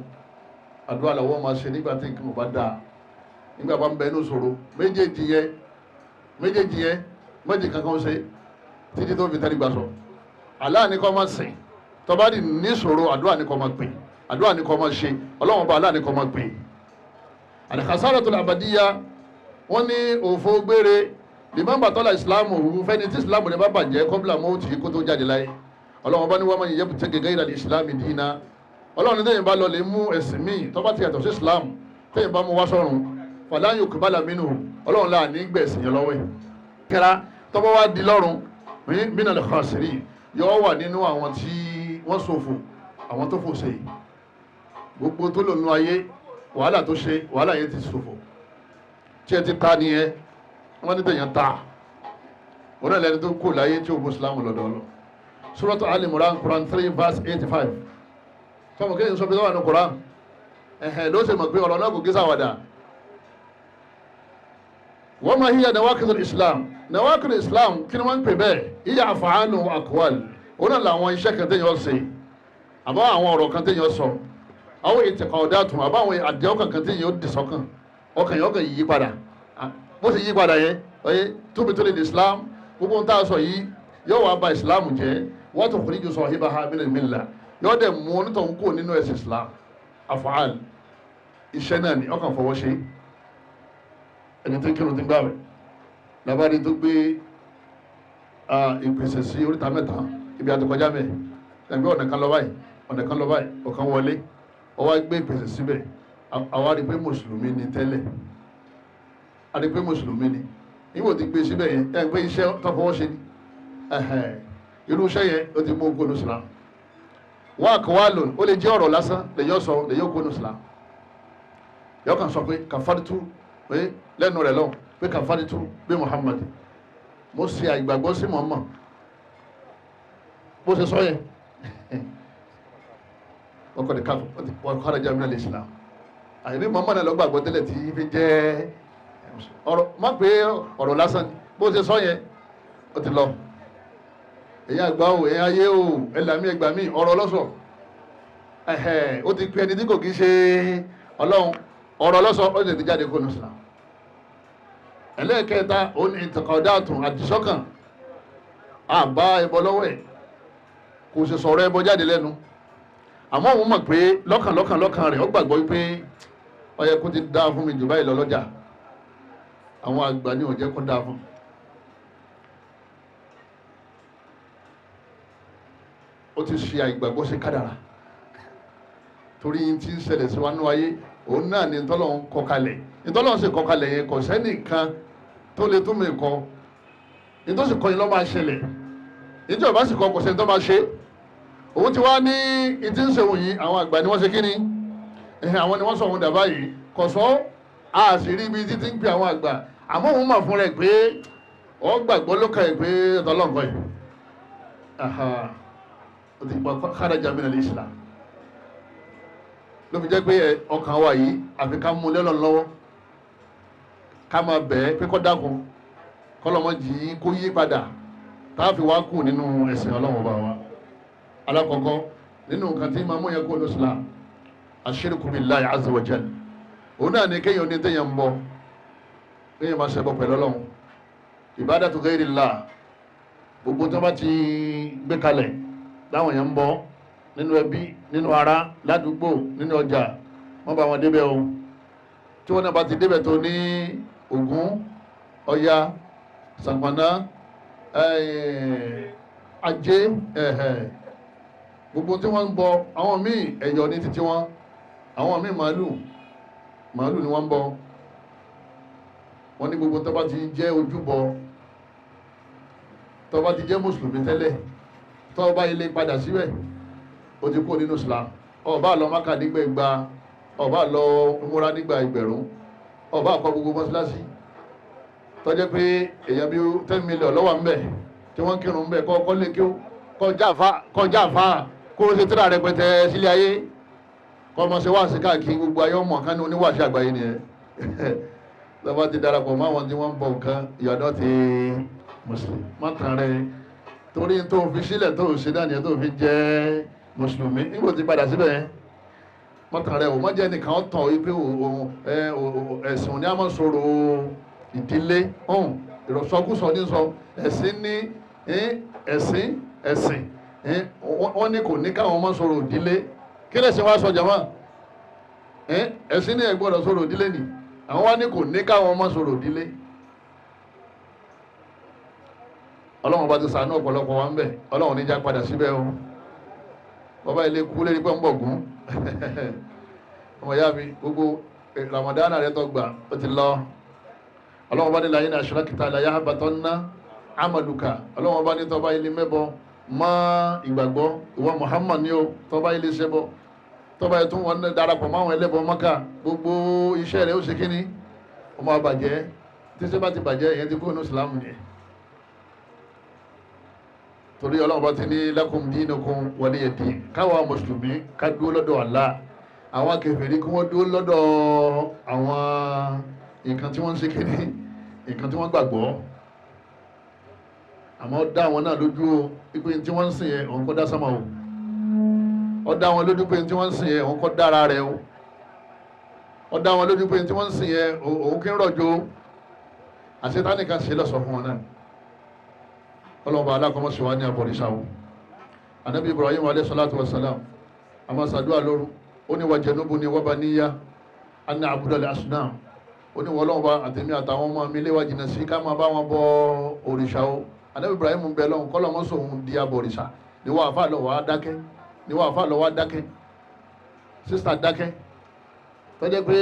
Àdúrà làwọn máa ṣe nígbà tí nǹkan ò bá dáa, nígbà bá ń bẹ inú ṣòro. Méjèèjì yẹn, méjèèjì yẹn, má jẹ́ kankan ṣe títí tó fi tẹ́lẹ̀ gbà sọ. Allah ní kó máa sìn. Tó bá di ní ṣòro, àdúrà ní kó máa pè, àdúrà ní kó máa ṣe. Ọlọ́run bá Allah ní kó máa pè. Al-khasaratul abadiyya, wọ́n ní òfò gbére liman batala ìsìlámù òwú fẹ́ni tí ìsìlámù rẹ̀ bá bàjẹ́ qabla mawti, kó tó jáde láyé. Ọlọ́run bá ní wọ́n máa yẹ tẹ́gẹ̀ gẹ́gẹ́ ìlànà Islam dínà. Ọlọ́run tẹ́yìn bá lọ lè mú ẹ̀sìn míì tó bá ti yàtọ̀ sí Islam, tẹ́yìn bá mú wá sọ́run, falan yuqbala minhu, Ọlọ́run láà ní gbẹ̀sìn yẹn lọ́wọ́ ẹ̀. Kẹ́ra tọ́bọ̀ wá di lọ́run minal khasirin, yọ wà nínú àwọn tí wọ́n ṣòfò, àwọn tó fò ṣe yìí. Gbogbo tó lò nínú ayé, wàhálà tó ṣe, wàhálà yẹn ti ṣòfò. Tí ẹ ti ta nìyẹn, wọ́n ní tẹ̀yàn ta. Òun náà lẹni tó kù láyé tí ó bó Islam lọ́dọ̀ ọlọ́. Suratu Ali Imran, Quran 3 verse 85. Sọmọ kéèyàn sọ pé sọ́wọ́n ní Quran ẹ̀hẹ̀ ló ṣe mọ̀ pé ọ̀rọ̀ náà kò gé sáwàdà. Wọ́n máa hiya nawaqidul Islam. Nawaqidul Islam, kí ni wọ́n ń pè bẹ́ẹ̀? Hiya af'alun wa aqwal. Òun náà làwọn iṣẹ́ kan téèyàn ṣe, àbá àwọn ọ̀rọ̀ kan téèyàn sọ, àwọn i'tiqadatun, àbá àwọn àdéhùn kan téèyàn dì sọ́kàn, ọkàn yẹn ọkàn yí padà. Bó ṣe yí padà yẹn, ọyẹ tóbi tó lè ní Islam. Gbogbo ohun tá a sọ yìí yóò wá ba Islam jẹ́. Wọ́n tó khuruju sahibaha minal millah, yóò dẹ̀ mú onítọ̀hún kúrò nínú ẹ̀sìn Islam. Af'al, iṣẹ́ náà ni ọkàn fọwọ́ ṣe. Ẹni tó ń kírun tí ń gbààwẹ̀ lábárí tó gbé ìpèsè sí oríta mẹ́ta ibi àtọkọjá mẹ́ ẹgbẹ́, ọ̀nà kan lọ báyìí, ọ̀nà kan lọ báyìí, ọ̀kan wọlé, ó wá gbé ìpèsè síbẹ̀. Àwa rí i pé mùsùlùmí ni tẹ́lẹ̀, a rí i pé mùsùlùmí ni. Níbo ti gbé síbẹ̀ yẹn, ẹ gbé iṣẹ́ tó fọwọ́ ṣe ni, irú iṣẹ́ yẹn ó ti mú ogún Islam. Wọ́n àkọwá lò, ó lè jẹ́ ọ̀rọ̀ lásán lè yọ sọ, lè yọ ogún Islam. Yọ kàn sọ pé kàfáàdìtú, pé lẹ́nu rẹ̀ lọ́wọ́ pé kàfáàdìtú bí Muhammad, mo ṣe àìgbàgbọ́ sí Muhammad. Bó ṣe sọ yẹn, wọ́n kọ́ ni káfọ́ wọ́n kọ́ ọ̀rọ̀ jẹ́ Islam. Àyẹ̀bí Muhammad lọ gbàgbọ́ tẹ́lẹ̀ tí fi jẹ́ ọ̀rọ̀, má pé ọ̀rọ̀ lásán ni. Bó ṣe sọ yẹn, ó ti lọ. Èyí àgbà o, èyí ayé o, ẹlàmí ẹgbà mí, ọ̀rọ̀ lọ́sọ̀. Ẹ̀hẹ̀, ó ti pe ẹni tí kò kí ṣe Ọlọ́run, ọ̀rọ̀ lọ́sọ̀, ó sì ti jáde kó nù Islam. Ẹlẹ́ẹ̀kẹta, òun ni ìtẹ̀kọ̀dá-àtún, àdìsọ́kàn. Àbá ẹbọ lọ́wọ́ ẹ̀, kò sì sọ̀rọ̀ ẹbọ jáde lẹ́nu, àmọ́ òun mọ̀ pé lọ́kàn lọ́kàn lọ́kàn rẹ̀, ó gbàgbọ́ pé ó yẹ kó ti dáa fún mi jù báyìí lọ lọ́jà, àwọn àgbà ní ó jẹ́ kó dáa fún. Ó ti ṣe àìgbàgbọ́ sí kádàrà, torí yín ti ń ṣẹlẹ̀ sí wa nínú ayé, òun náà ni ntọ́lọ́hún kọ kalẹ̀. Ntọ́lọ́hún sì kọ kalẹ̀ yẹn, kò sẹ́nìkan tó lè tún mi kọ. Nítòsí kọ yín lọ́ máa ṣẹlẹ̀, nítorí ọba sì kọ, kò sẹ́ni tó máa ṣe. Òun ti wá ní ìtí ń ṣèwọ̀n yìí, àwọn àgbà ni wọ́n ṣe kíni, àwọn ni wọ́n sọ òun dàbá yìí, kò sọ a sì rí ibi títí ń pè àwọn àgbà. Àmọ́ òun mà fún rẹ̀ pé ọ gbàgbọ́ ló kàn ẹ̀ pé ọlọ́nkọ yìí ó ti pa kharaja min al-Islam. Ló fi jẹ́ pé ọkàn wa yìí, àfi ká mú lẹ́lọ́ lọ́wọ́, ká máa bẹ̀ ẹ́ pé kó dákun, kọ́lọ́mọ jì í kó yí padà, tá a fi wá kù nínú ẹ̀sìn Ọlọ́run ọba wa. Alákọ̀ọ́kọ́ nínú nǹkan tí máa mú yẹn kó ní Islam, ashirku billahi azza wa jal. Òun náà ni kéèyàn ní téèyàn ń bọ, kéèyàn máa ṣẹbọ pẹ̀lú Ọlọ́run, ibadatu ghayrillah. Gbogbo tó bá ti gbé kalẹ̀ láwọn èèyàn ń bọ, nínú ẹbí, nínú ará, ládùúgbò, nínú ọjà, wọ́n bá wọn débẹ̀ o. Tí wọ́n náà bá ti débẹ̀ tó ní Ògún, Ọya, Ṣànpọ̀nná, Ajé, gbogbo tí wọ́n ń bọ, àwọn míì ẹ̀yọ̀ ní títí wọn, àwọn míì màálù, màálù ni wọ́n ń bọ. Wọ́n ní gbogbo tó bá ti jẹ́ ojúbọ, tó bá ti jẹ́ mùsùlùmí tẹ́lẹ̀, tó bá ilé padà síbẹ̀, ó ti kó nínú Islam. Ó bá lọ Mákà nígbà igba, ó bá lọ múra nígbà ẹgbẹ̀rún, ó bá kọ́ gbogbo mọ́sálásí tó jẹ́ pé èèyàn bíi 10 million ló wà ń bẹ̀ tí wọ́n ń kírun ń bẹ̀, kọ́ kọ́ lé kí ó kọjá àfa, kó o ṣe tíra rẹpẹtẹ sílé ayé, kọ́ ọmọ ṣe wáàsí káàkiri gbogbo ayé, ọmọ kan ní oníwàásí àgbáyé nìyẹn. Lọ́ba ti darapọ̀ mọ́ àwọn tí wọ́n ń bọ nǹkan, ìyọ̀dọ̀ ti mùsùlùmí má tàn rẹ, torí tó fi sílẹ̀ tó ṣe náà nìyẹn tó fi jẹ́ mùsùlùmí. Nígbà tí padà síbẹ̀ yẹn, má tàn rẹ o, má jẹ́ nìkan tàn ó pé ẹ̀sìn òní àmọ́ sọ̀rọ̀ ìdílé ìrọ̀sọ́kùsọ ní sọ ẹ̀sìn ní ẹ̀sìn ẹ̀sìn. Wọ́n ní kò ní káwọn ọmọ sọ̀rọ̀ ìdílé. Kí lẹ̀sìn wá sọ jàmá? Ẹ̀sìn ní ẹ̀ gbọ́dọ̀ sọ̀rọ̀ ìdílé ni, àwọn wá ní kò ní káwọn ọmọ sọ̀rọ̀ ìdílé. Ọlọ́run bá ti sàánú ọ̀pọ̀lọpọ̀ wa ń bẹ̀, Ọlọ́run níjà padà síbẹ̀ o. Bàbá ilé kú lérí pé ń bọ̀ gún ọmọ ìyá mi, gbogbo Ramadana rẹ tó gbà ó ti lọ. Ọlọ́run bá ní láyé ní aṣọ́lákìtà láyé àbàtọ́ ná amaluka. Ọlọ́run bá ní tọ́ba ilé mẹ́bọ mọ́ ìgbàgbọ́, ìwọ Muhammad ni o, tọ́ba ilé ṣẹbọ, tọ́ba yẹn tún wọn darapọ̀ mọ́ àwọn ẹlẹ́bọ Mọ́kà, gbogbo iṣẹ́ rẹ̀ ó ṣe kíní, ó máa bàjẹ́. Tíṣẹ́ bá ti bàjẹ́, ìyẹn ti kúrò ní Ìsìlámù yẹn. Torí Ọlọ́run bá ti ní lakum dinukum waliya din, káwa mùsùlùmí ká dúró lọ́dọ̀ Allah, àwọn kèfèrí kí wọ́n dúró lọ́dọ̀ àwọn nǹkan tí wọ́n ń ṣe kíní, nǹkan tí wọ́n gbàgbọ́. Àmọ́ dá àwọn náà lójú o pé tí wọ́n ń sìn yẹn, òun kọ́ dá sámà o. Ó dá wọn lójú pé tí wọ́n ń sìn yẹn, òun kọ́ dára rẹ̀ o. Ó dá wọn lójú pé tí wọ́n ń sìn yẹn, òun kí ń rọ̀jò. Àṣetánì kan ṣe lọ́sọ̀ fún wọn náà. Ọlọ́mọba alákọ̀ọ́mọṣẹ́ wa ní abọ̀rìṣà o. Anabi Ibrahim alayhi salatu wa salam àmọ́ sàdúrà lóru, ó ní wa janubuni wa baniya an na'buda al-asnam. Ó ní wọ́n lọ́wọ́ àtẹ̀mí àtàwọn ọmọ mi léwà jìnnà sí ká máa bá wọn bọ òrìṣà o. Anabi Ibrahim ń bẹ lọ́hùn kọ́lọ́mọ́sọ̀ òun di abọ̀rìṣà. Níwọ̀ àfa lọ́wọ́ á dákẹ́, níwọ̀ àfa lọ́wọ́ á dákẹ́, sísítà dákẹ́, tọ́jẹ́ pé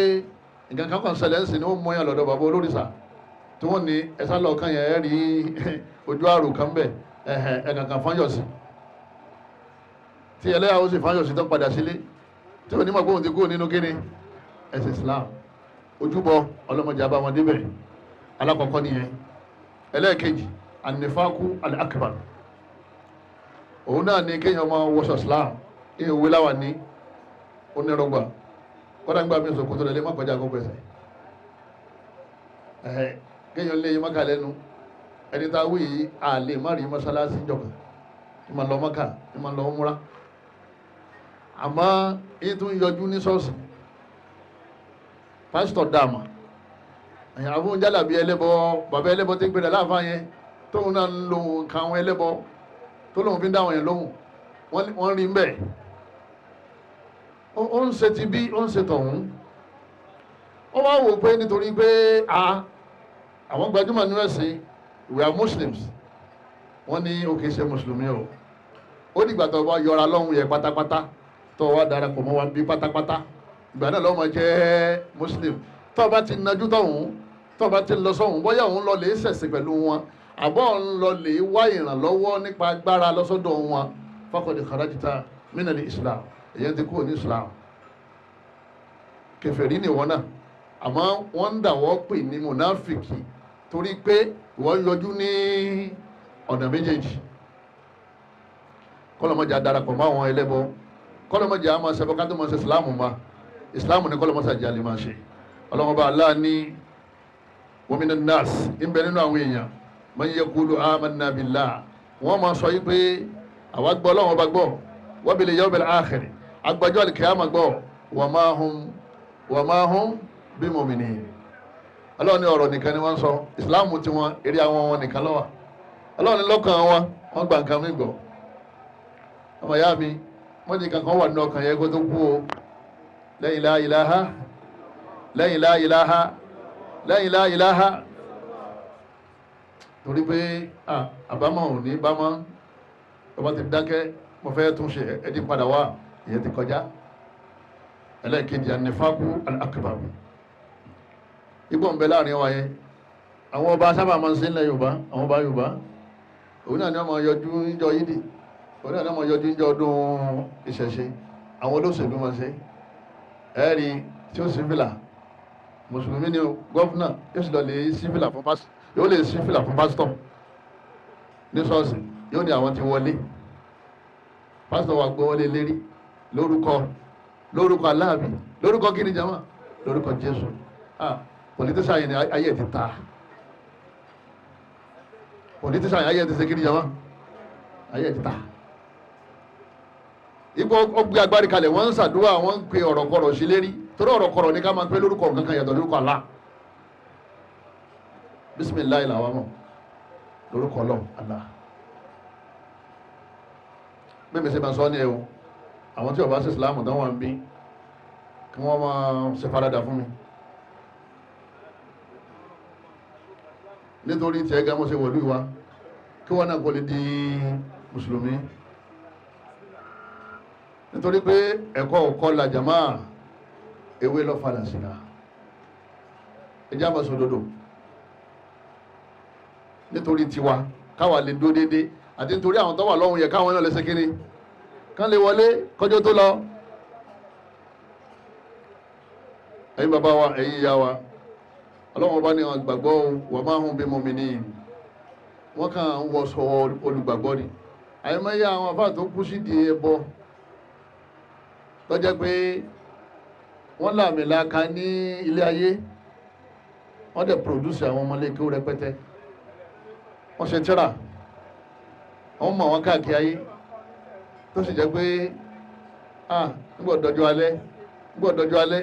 nǹkan kan kan ṣẹlẹ̀ ń sìn ní ó mọyàn lọ́dọ̀ bàbá olórìṣà tí wọ́n ní ẹ̀sán lọ́ọ̀kan yẹn, ẹ̀ rí ojú àrò kan bẹ̀, ẹ̀hẹ̀ ẹ̀kànkàn fáyọ̀sì tí ẹlẹ́yàwó sì fáyọ̀sì tó padà sílé tí onímọ̀ gbóhùn ti kúrò nínú kíni ẹ̀sìn Islam. Ojúbọ ọlọ́mọdé abá wọn débẹ̀, alákọ̀ọ́kọ́ nìyẹn. Ẹlẹ́ẹ̀kejì, ànífàkù al-akbar, òun náà ní kéèyàn máa wọṣọ Islam, kéèyàn wé láwà ní onírọ̀gbà, kọ́dà ń gbà mí sọ̀kòtò lẹ́lẹ́ má kọjá àkókò ẹsẹ̀, ẹ̀hẹ̀ kéèyàn lé mọ́kà lẹ́nu. Ẹni tá a wí yìí, a lè má rí mọ́sálásí jọ̀kan, ní ma lọ mọ́kà, ní ma lọ múra, àmọ́ yìí tún yọjú ní ṣọ́ọ̀ṣì. Pásítọ̀ dàmà àwọn jálàbí ẹlẹ́bọ, bàbá ẹlẹ́bọ tí ń gbéra láàfáà yẹn, tóun náà ń lo nǹkan àwọn ẹlẹ́bọ tó lóun fi ń dáwọn yẹn lóhùn, wọ́n rí mbẹ́ ó ń ṣe ti bí ó ń ṣe tọ̀hún. Ó wá wò pé nítorí pé àwọn gbajúmọ̀ nínú ẹ̀sìn, we are Muslims, wọ́n ní ó kìí ṣe mùsùlùmí o. Ó dìgbà tó bá yọra lọ́hùn yẹn pátápátá, tó wá darapọ̀ mọ́ wa bí pátápátá, ìgbà náà lọ́mọ jẹ́ Muslim. Tó bá ti najú tọ̀hún, tó bá ti lọ sọ́hún, bóyá òun lọ lè ṣẹ̀sìn pẹ̀lú wọn, àbọ̀ ń lọ lè wá ìrànlọ́wọ́ nípa agbára lọ́sọ́dọ̀ wọn, faqad kharajta minal Islam, èyàn ti kúrò ní Islam. Kèfèrí ni ìwọ náà, àmọ́ wọ́n ń dàwọ́ pè ní mùnáfìkì torí pé ìwọ ń yọjú ní ọ̀nà méjèèjì. Kọ́lọ́mọjà darapọ̀ mọ́ àwọn ẹlẹ́bọ, kọ́lọ́mọjà á máa ṣẹbọ ká tó máa ṣe ìsìláàmù ma. Ìsìláàmù ní kọ́lọ́mọsà jẹ́ àlè máa ṣe. Ọlọ́mọba Allah ní wa minan nas, ń bẹ nínú àwọn èèyàn, man yaqulu amanna billah, wọ́n máa sọ yí pé àwa gbọ́ Ọlọ́run bá gbọ́, wa bil yawmil akhir, agbájọ́ àlìkìyàmà gbọ́, wa ma hum bi mu'minin. Ọlọ́run ní ọ̀rọ̀ nìkan ni wọ́n ń sọ, ìsìláàmù tí wọ́n eré àwọn wọn nìkan ló wà. Ọlọ́run ní lọ́kàn wọn, wọ́n gba nǹkan mi gbọ́. Ọmọ ìyá mi, wọ́n ní kankan wà nínú ọkàn yẹn kó tó kú o. Lẹ́yìn la ilaha, lẹ́yìn la ilaha, lẹ́yìn la ilaha, torí pé àbámọ̀ ò ní bámọ́. Ọba ti dákẹ́, mo fẹ́ tún ṣe ẹdí padà wá, ìyẹn ti kọjá. Ẹlẹ́ẹ̀kejì, ànífàkù al-akbar, igbó ń bẹ láàrin wa yẹn. Àwọn ọba sábà máa ń ṣe ńlẹ̀ Yorùbá, àwọn ọba Yorùbá, òun náà ni wọ́n máa yọjú níjọ́ yídì, òun náà ni wọ́n máa yọjú níjọ́ ọdún ìṣẹ̀ṣe. Àwọn olóṣèlú máa ṣe, ẹ̀rí tí ó sì fìlà, mùsùlùmí ni gọ́fúnà, yóò sì lọ lè sí fìlà fún pásítọ̀, yóò lè sí fìlà fún pásítọ̀ ní ṣọ́ọ̀ṣì, yóò ní àwọn ti wọlé. Pásítọ̀ wa gbọ́ wọlé lérí lórúkọ aláàbí, lórúkọ kí ni jama, lórúkọ Jésù. Politician yìí ni ayé ti ta, politician yìí ayé ti ṣe kí ni jama, ayé ti ta. Ipò ọgbẹ́ agbárí kalẹ̀, wọ́n ń ṣàdúrà, wọ́n ń pe ọ̀rọ̀kọ̀rọ̀ sí lérí, torí ọ̀rọ̀kọ̀rọ̀ ní ká máa pe lórúkọ nǹkan kan yàtọ̀ lórúkọ Allah. Bisimilayi làwọn mọ̀ lórúkọ Ọlọ́run Allah. Bẹ́ẹ̀ mi ṣe máa sọ ní ẹ o, àwọn tí ó bá ṣe Islam tán wà ń bí, kí wọ́n máa ṣe faradà fún mi nítorí tí ẹgá mọ́ ṣe wọ̀lú ìwá. Kí wọ́n náà kó lè di mùsùlùmí, nítorí pé ẹ̀kọ́ ọ̀kọ́ làjàmá ewé lọ́ falà síta. Ẹjẹ́ àmọ́ sòdodo nítorí tiwa, káwa lè dó déédéé, àti nítorí àwọn tó wà lọ́hùn yẹ káwọn náà lè ṣe kínní kán lè wọlé kọjọ́ tó lọ. Ẹ̀yin bàbá wa, ẹ̀yin ìyá wa, Ọlọ́run ọba ní àwọn gbàgbọ́ wa ma hum bi mu'minin, wọ́n kàn ń wọṣọ olùgbàgbọ́ ni. Àyẹ̀mọ́yé àwọn afáà tó kú sí di ẹbọ tó jẹ́ pé wọ́n làmìlaka ní ilé ayé, wọ́n dẹ̀ produce àwọn ọmọlé kí ó rẹpẹtẹ, wọ́n ṣe tíra, wọ́n mọ̀ wọ́n káàkiri ayé, tó sì jẹ́ pé ah nígbà dọjọ́ alẹ́, nígbà dọjọ́ alẹ́,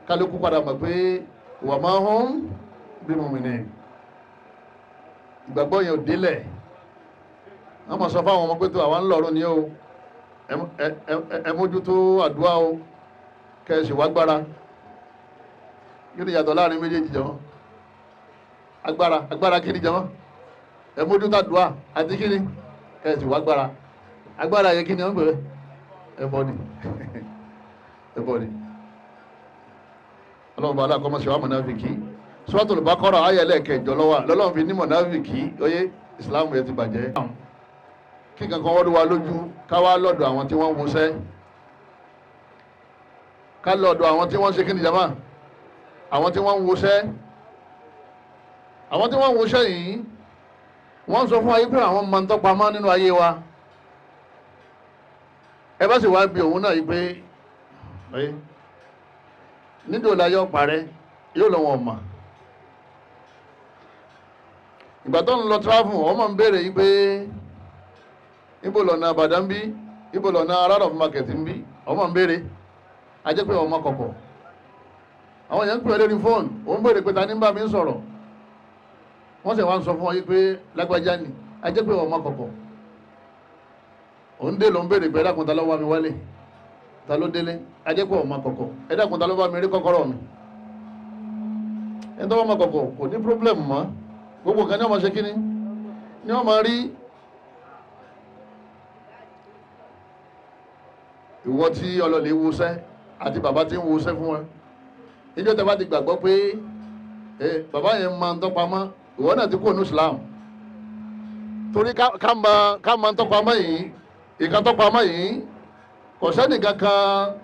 kálukú padà mọ̀ pé wa ma hum bi mu'minin, ìgbàgbọ́ yẹn ò délẹ̀. Wọ́n mọ̀ sọ fáwọn ọmọ pé tó àwọn ń lọ́rùn ni o, ẹ mójútó àdúrà o, kẹ́sì wá gbára. Kí ni yàtọ̀ láàrin méjèèjì jọmọ́? Agbára, agbára kí ni jọmọ́? Ẹ mójútó àdúrà àti kí ni kẹ́sì wá gbára. Agbára yẹn kí ni wọ́n gbé? Ẹbọ ni, ẹbọ ni. Ọlọ́run bá aláàkọ́mọ́sí wa mọ̀náfíkì. Suratul Baqara ayé ẹlẹ́ẹ̀kẹjọ lọ́wọ́ lọ́lọ́run fi ní mọ̀náfíkì oyé ìsìláàmù yẹn ti bàjẹ́. Kí kankan wọ́n wa lójú, ká wá lọ́dọ̀ àwọn tí wọ́n ń wọṣẹ́, ká lọ́dọ̀ àwọn tí wọ́n ṣe kí ni jama, àwọn tí wọ́n ń wọṣẹ́, àwọn tí wọ́n ń wọṣẹ́ yìí, wọ́n sọ fún wa yìí pé àwọn máa ń tọ́pamọ́ nínú ayé wa. Ẹ bá sì wá bí òun náà yìí pé nídìí ọ̀la yóò parẹ́, yóò lọ wọn mọ̀. Ìgbà tó ń lọ travel, ọmọ ń béèrè yìí pé ibo lọ́nà Àbàdàn ń bí, ibo lọ́nà Arab market ń bí, ọmọ ń béèrè. Ajẹ́ pé ọmọ kọ̀kọ̀ àwọn èèyàn ń pè é lórí fóònù, òun béèrè pé ta ní bá mi ń sọ̀rọ̀, wọ́n sì wá ń sọ fún ọ yìí pé lágbájá ni. Ajẹ́ pé ọmọ kọ̀kọ̀ òun dé ló ń béèrè pé ẹ̀dàkùn ta ló wá mi wálé, ta ló délé. Ajẹ́ pé ọmọ kọ̀kọ̀, ẹ̀dàkùn ta ló bá mi rí kọ́kọ́rọ́ mi. Ẹni tó bá ọmọ kọ̀kọ̀ kò ní pírọ́blẹ̀mù mọ́, gbogbo kan ní ọmọ ṣe kíní ní ọmọ rí. Ìwọ tí ọlọ́lẹ̀ wusẹ́ àti bàbá tí ń wusẹ́ fún ẹ, níjọ́ tẹ́ bá ti gbàgbọ́ pé bàbá yẹn máa ń tọ́pamọ́, ìwọ náà ti kúrò ní Islam. Torí ká máa ń tọ́pamọ́ yìí, ìkan tọ́pamọ́ yìí, kò sẹ́nìkan kan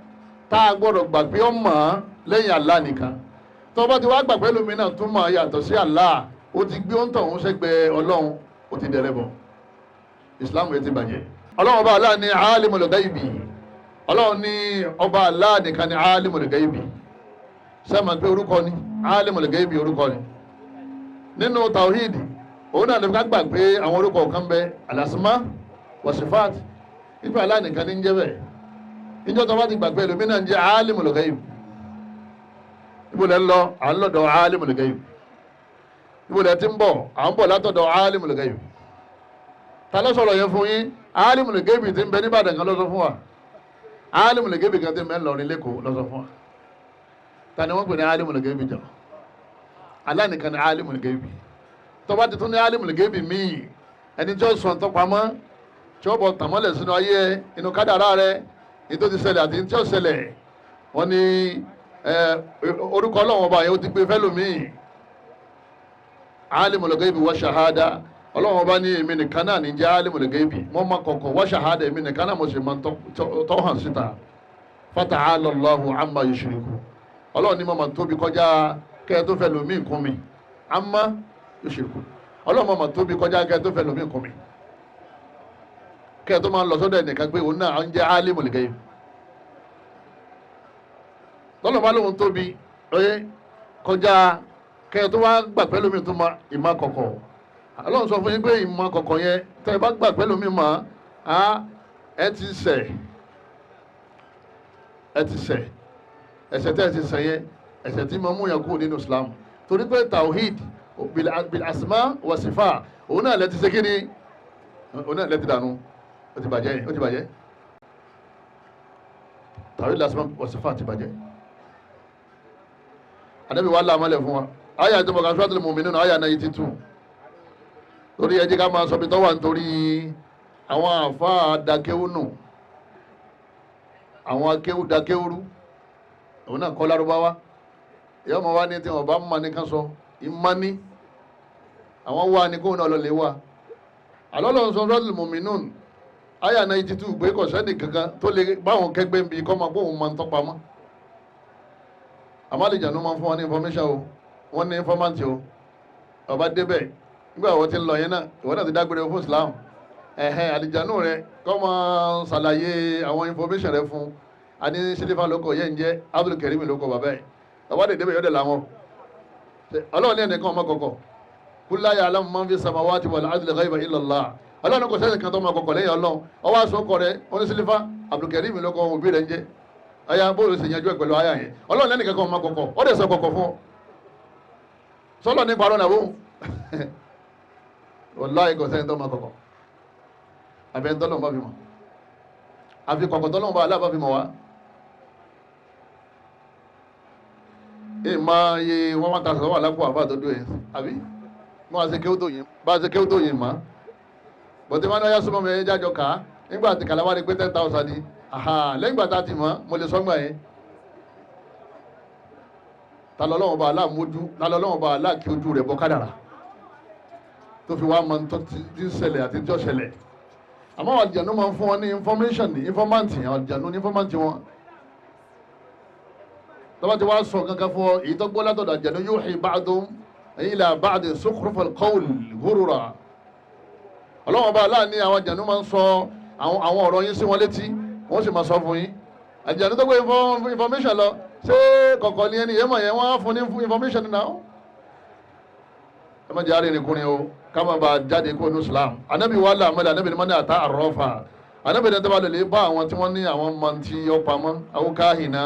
tá a gbọ́dọ̀ gbà pé ó mọ̀ ọ́n lẹ́yìn Allah nìkan. Tó bá ti wá gbà pé lómi náà tún mọ̀ yàtọ̀ sí Allah, ó ti gbé òǹtọ̀ òun sẹ́gbẹ̀ẹ́ Ọlọ́run, ó ti dẹ̀rẹ̀ bọ̀, Islam yẹn ti bàjẹ́. Ọlọ́run ọba Allah ní alimul gaibi. Ọlọ́run ní ọba Allah nìkan ní alimul gaibi. Sẹ́mi pé orúkọ ni alimul gaibi, orúkọ ni nínú tawhid. Òun náà lè ká gbà pé àwọn orúkọ kan bẹ, alasma wasifat, ife Allah nìkan ní ń jẹ́ bẹ́ẹ̀. Níjọ́ tó bá ti gbà pé ẹlòmínà ń jẹ́ alimul ghaib, ibo lẹ́ ń lọ? À ń lọ́dọ̀ alimul ghaib. Ibo lẹ́ ti ń bọ̀? À ń bọ̀ látọ̀dọ̀ alimul ghaib. Ta ló sọ̀rọ̀ yẹn fún yín? Alimul ghaib ti ń bẹ n'Ìbàdàn kan ló sọ fún wa. Alimul ghaib kan ti ń bẹ ńlọrin lẹ́kọ̀ọ́ ló sọ fún wa. Ta ni wọ́n pè ní alimul ghaib jọ? Allah nìkan ní alimul ghaib. Tó bá ti tún ní alimul ghaib míì, ẹni tí ó sọ ntọ́pamọ́, tí ó bọ̀ tàmọ́lẹ̀ sínú ayé ẹ, inú kádàrá rẹ, ní tó ti ṣẹlẹ̀ àti ní tí ó ṣẹlẹ̀, wọ́n ní orúkọ Ọlọ́run ọba yẹn ó ti gbé fẹ́lòmíì. Alimul ghaibi wa shahada, Ọlọ́run ọba ní èmi nìkan náà ní jẹ́ alimul ghaibi, mo máa kọ̀kọ̀, wa shahada, èmi nìkan náà mo sì máa tọ́ hàn síta. Fata'ala Allahu amma yushriku, Ọlọ́run ní mo máa tóbi kọjá kẹ́ ẹ tó fẹ́ lòmíì kún mi. Amma yushriku, Ọlọ́run mo máa tóbi kọjá kẹ́ ẹ tó fẹ́ lòmíì kún mi, kẹ́ ẹ tó máa lọ sọ́dọ̀ ẹnìkan pé òun náà ń jẹ́ alimul ghaib. Tọ́lọ̀ bá lóun tóbi oye kọjá kẹ́ ẹ tó wá gbà pẹ́ lómi tó ma ìmọ̀ kọ̀kọ̀. Ọlọ́run sọ fún yín pé ìmọ̀ kọ̀kọ̀ yẹn, tẹ́ ẹ bá gbà pẹ́ lómi mọ̀ á, ẹ ti ṣẹ̀, ẹ ti ṣẹ̀. Ẹ̀ṣẹ̀ tẹ́ ẹ ti ṣẹ̀ yẹn, ẹ̀ṣẹ̀ tí mo mú yẹn kúrò nínú Islam, torí pé tawhid bil asma wa sifa, òun náà lẹ ti ṣe kí ni, òun náà lẹ ti dànù, ó ti bàjẹ́, ó ti bàjẹ́. Tawhid asma wa sifa ti bàjẹ́. Ànábì wa láàmọ́lẹ̀ fún wa. Àyà tó mọ̀ká Suratul Mu'minun, àyà 92. Torí ẹ jẹ́ ká máa sọ bí tọ́wà nítorí àwọn àáfàá dakéwú nù, àwọn akéwú dakéwúrú, òun náà kọ́ lárúbáwá. Ìyá ọmọ wa ní tí wọn bá mọ ní ká sọ ìmọ̀ ní àwọn wà ní kóun náà lọ lè wà. Àlọ́ lọ́n sọ Suratul Mu'minun àyà 92 pé kò sẹ́ni kankan tó lè báwọn kẹgbẹ́ ń bi kọ́ máa kóun máa ń tọ́pamọ́. Àmọ́ àlìjánu máa ń fún wọn ní information o, wọ́n ní informant o. Ọba débẹ̀ nígbà wọ́n ti ń lọ yẹn náà, ìwọ náà ti dágbére fún Islam. Ẹ̀hẹ́n, àlìjánu rẹ kọ́ máa ṣàlàyé àwọn information rẹ fún ani sílífà lóko yẹn ń jẹ́ Abdul Karim lóko bàbá ẹ̀. Ọba dé débẹ̀ yọ̀dẹ̀ làwọn ọlọ́run ní ẹnìkan ọmọ kọ̀kọ̀ kul la ya'lamu man fi samawati wal ardi ghaiba illa Allah. Ọlọ́run kò sẹ́ni kan tó máa kọ̀kọ̀ lẹ́yìn ọlọ́run. Ọwọ́ aṣọ ọkọ rẹ oníṣílífà Abdulkarim lóko òbí rẹ ń jẹ́ ọyà bóòlù sì yanjú ẹ pẹ̀lú àyà yẹn. Ọlọ́run lẹ́nìkan kan máa kọ̀kọ̀ ó dẹ̀ sọ kọ̀kọ̀ fún ọ sọlọ ní parọ́ nàbó. Wallahi kò sẹ́ni tó máa kọ̀kọ̀ àbẹ̀ ńtọ́lọ́run bá fi mọ̀, àfi kọ̀kọ̀ tọ́lọ́run bá aláàbá fi mọ̀ wá. Ìmọ̀ iye wọ́n máa ta sọ̀rọ̀ wà lápò àbá tó dùn yẹn àbí wọ́n á ṣe kéwú tó yìn bá a ṣe kéwú tó yìn mọ́ bọ̀dé wọn náà yá súnmọ́ mi ẹ̀ jájọ ká nígbà tí kàláwá rí pé 10,000 ni lẹ́yìn ìgbà tá a ti mọ̀ mo lè sọ́ngbà yẹn. Ta lọ́lọ́wọ́n bá aláàmójú, ta lọ́lọ́wọ́n bá aláàkí ojú rẹ̀ bọ́ kádàrà tó fi wá mọ tó ti ń ṣẹlẹ̀ àti tí ó ṣẹlẹ̀. Àmọ́ àwọn àlùjànnú máa ń fún wọn ní information ní informant, àwọn àlùjànnú ní informant wọn tọ́ba ti wá sọ kankan fún ọ èyí tó gbọ́ látọ̀dọ̀ àlùjànnú yuhi ba'dhum ila ba'din zukhrufal qawl ghurura. Ọlọ́wọ́n bá aláàní àwọn àlùjànnú máa ń sọ àwọn ọ̀rọ̀ yín sí wọn létí, wọ́n sì máa sọ fún yín. Àlùjànnú tó gbé information lọ ṣé kọ̀kọ̀ ni ẹni yẹn mọ̀ yẹn wọ́n á fún ní information náà. Ẹ má jẹ́ arìnrìnkùnrin o, ká má bàa jáde kó ní Islam. Anabi wa lamẹ́lẹ̀ anabi ni mọ́ni àtà àrọ́fà anabi ní tẹ́lẹ̀ lè bá àwọn tí wọ́n ní àwọn máa ti ọ̀pamọ́ àwọn káhìnà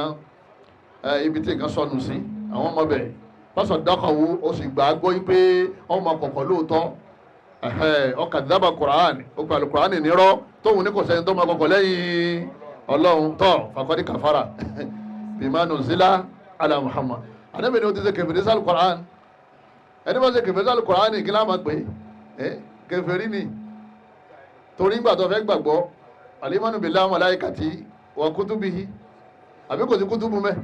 ibi tí nǹkan sọnù sí àwọn ọmọ bẹ̀ pásọ̀ dákọ̀wó ó sì gbà á gbọ́ pé ọmọ kọ̀kọ̀ lóòótọ́ ọkà dábà Quran ó pàlù Quran nírọ́ tóun ní kò sẹ́ni tó máa kọ̀kọ̀ lẹ́yìn Ọlọ́run tọ́ fàkọ́dí kàfàrà bima nuzila ala Muhammad. Anabi ni ó ti ṣe kẹfìrí sálù Quran. Ẹni bá ṣe kẹfìrí sálù Quran kí láà máa pè é kèfèrí ni. Torí ńgbà tó fẹ́ gbàgbọ́ alimanu billahi malaikati wa kutubihi àbí kò sí kútùbù mẹ́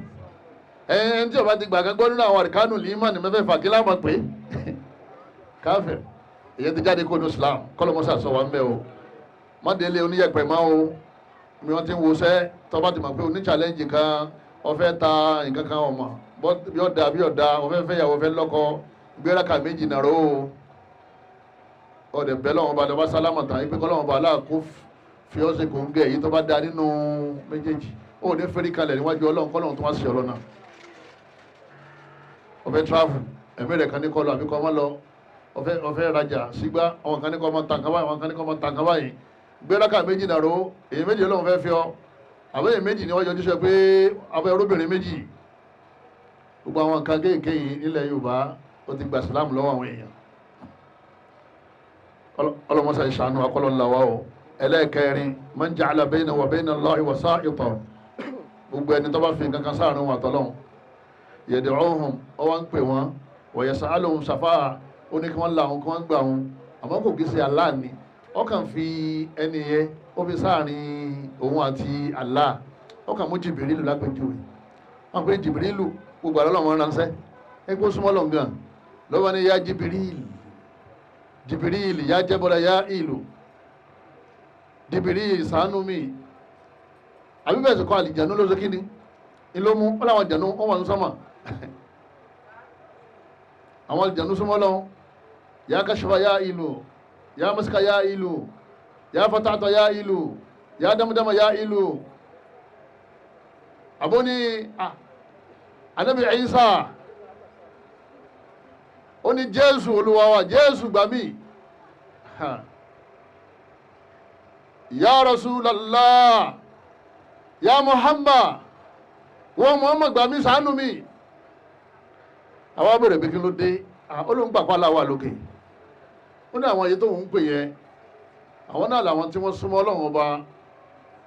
ẹni tí ó bá ti gbà gbọ́ nínú àwọn àríkánù límánì mẹ́fẹ̀ẹ̀fà kí láà máa pè é káfíìn. Èyí ti jáde kó ní Islam kọ́lọ́mọ́sá sọ wà ń bẹ́ o. Má délé oníyẹ̀pẹ̀ má o, mi wọ́n ti ń wọṣẹ́ tó bá ti mọ̀ pé oní challenge kan ó fẹ́ ta nǹkan kan ọmọ bí ọ̀dà bí ọ̀dà ó fẹ́ fẹ́ yàwó fẹ́ lọ́kọ gbéraka méjì nàró o. Ọ̀dẹ̀ bẹ́ẹ̀ lọ́wọ́n ba lọ́wọ́ sálámà tán ipe kọ́lọ́wọ́n ba aláàkó fi ọ́ ṣe kò ń gẹ̀ èyí tó bá da nínú méjèèjì ó ní fẹ́rí kalẹ̀ níwájú Ọlọ́run kọ́lọ́run tó wá sí ọlọ́nà. Ó fẹ́ travel ẹ̀mí rẹ̀ kan ní kọ́ lọ àbí kọ́ ọmọ lọ, ó fẹ́ rajà sígbà àwọn kan ní kọ́ ọmọ tàǹkà báyìí, àwọn kan ní kọ́ ọmọ tàǹkà báyìí gbéraka méjì nàró èyí méjì Ọlọ́run fẹ́ fi ọ àbẹ́ èyí méjì ni wọ́n yọjú sọ pé abẹ́ olóbìnrin méjì. Gbogbo àwọn nǹkan kéèké yìí nílẹ̀ Yorùbá ó ti gba Islam lọ́wọ́ àwọn èèyàn. Ọlọ́mọṣà ìṣàánú akọ́lọ́ ńlá wa o. Ẹlẹ́ẹ̀kẹrin man ja'ala bayna wa bayna Allahi wasa'ita, gbogbo ẹni tó bá fi nǹkan kan sáàrin wọn àtọ́lọ́hún yad'uhum ó wá ń pè wọ́n wa yas'aluhum shafa'a ó ní kí wọ́n la òun kí wọ́n gbà òun, àmọ́ kò kí ṣe Allah ni ó kàn fi ẹni yẹn ó fi sáàrin òun àti Allah. Ó kàn mú Jìbìrìlù lápẹjúwe wọn pé Jìbìrìlù gbogbo àlọ́ lọ́mọ ránṣẹ́ ẹgbẹ́ súnmọ́ lọ́ngàn lọ́wọ́ ni ya Jìbìrìlù Jìbìrìlù ya jẹ́bọ̀lá ya ìlú Jìbìrìlù ṣàánú mi. Àbí bẹ́ẹ̀ sì kọ́ àlìjánu ló ṣe kí ni ìlú mú ó láwọn àlìjánu wọ́n wà ní sọ́mà àwọn àlìjánu súnmọ́ lọ́wọ́ ya kashafa ya ìlú ya masika ya ìlú ya fatata ya ìlú ya damdama ya ìlú. Àbóní Ànábì Ìsá ó ní Jésù Olúwa wa Jésù gbà mí ya Rasulallah ya Muhammad wọ́n Muhammad gbà mí ṣàánú mi. Àwọn abẹ́rẹ́ pé kí ló dé olóńgbàpá làwà lókè ó ní àwọn èyí tó ń pè yẹn àwọn náà làwọn tí wọ́n súnmọ́ Ọlọ́run ọba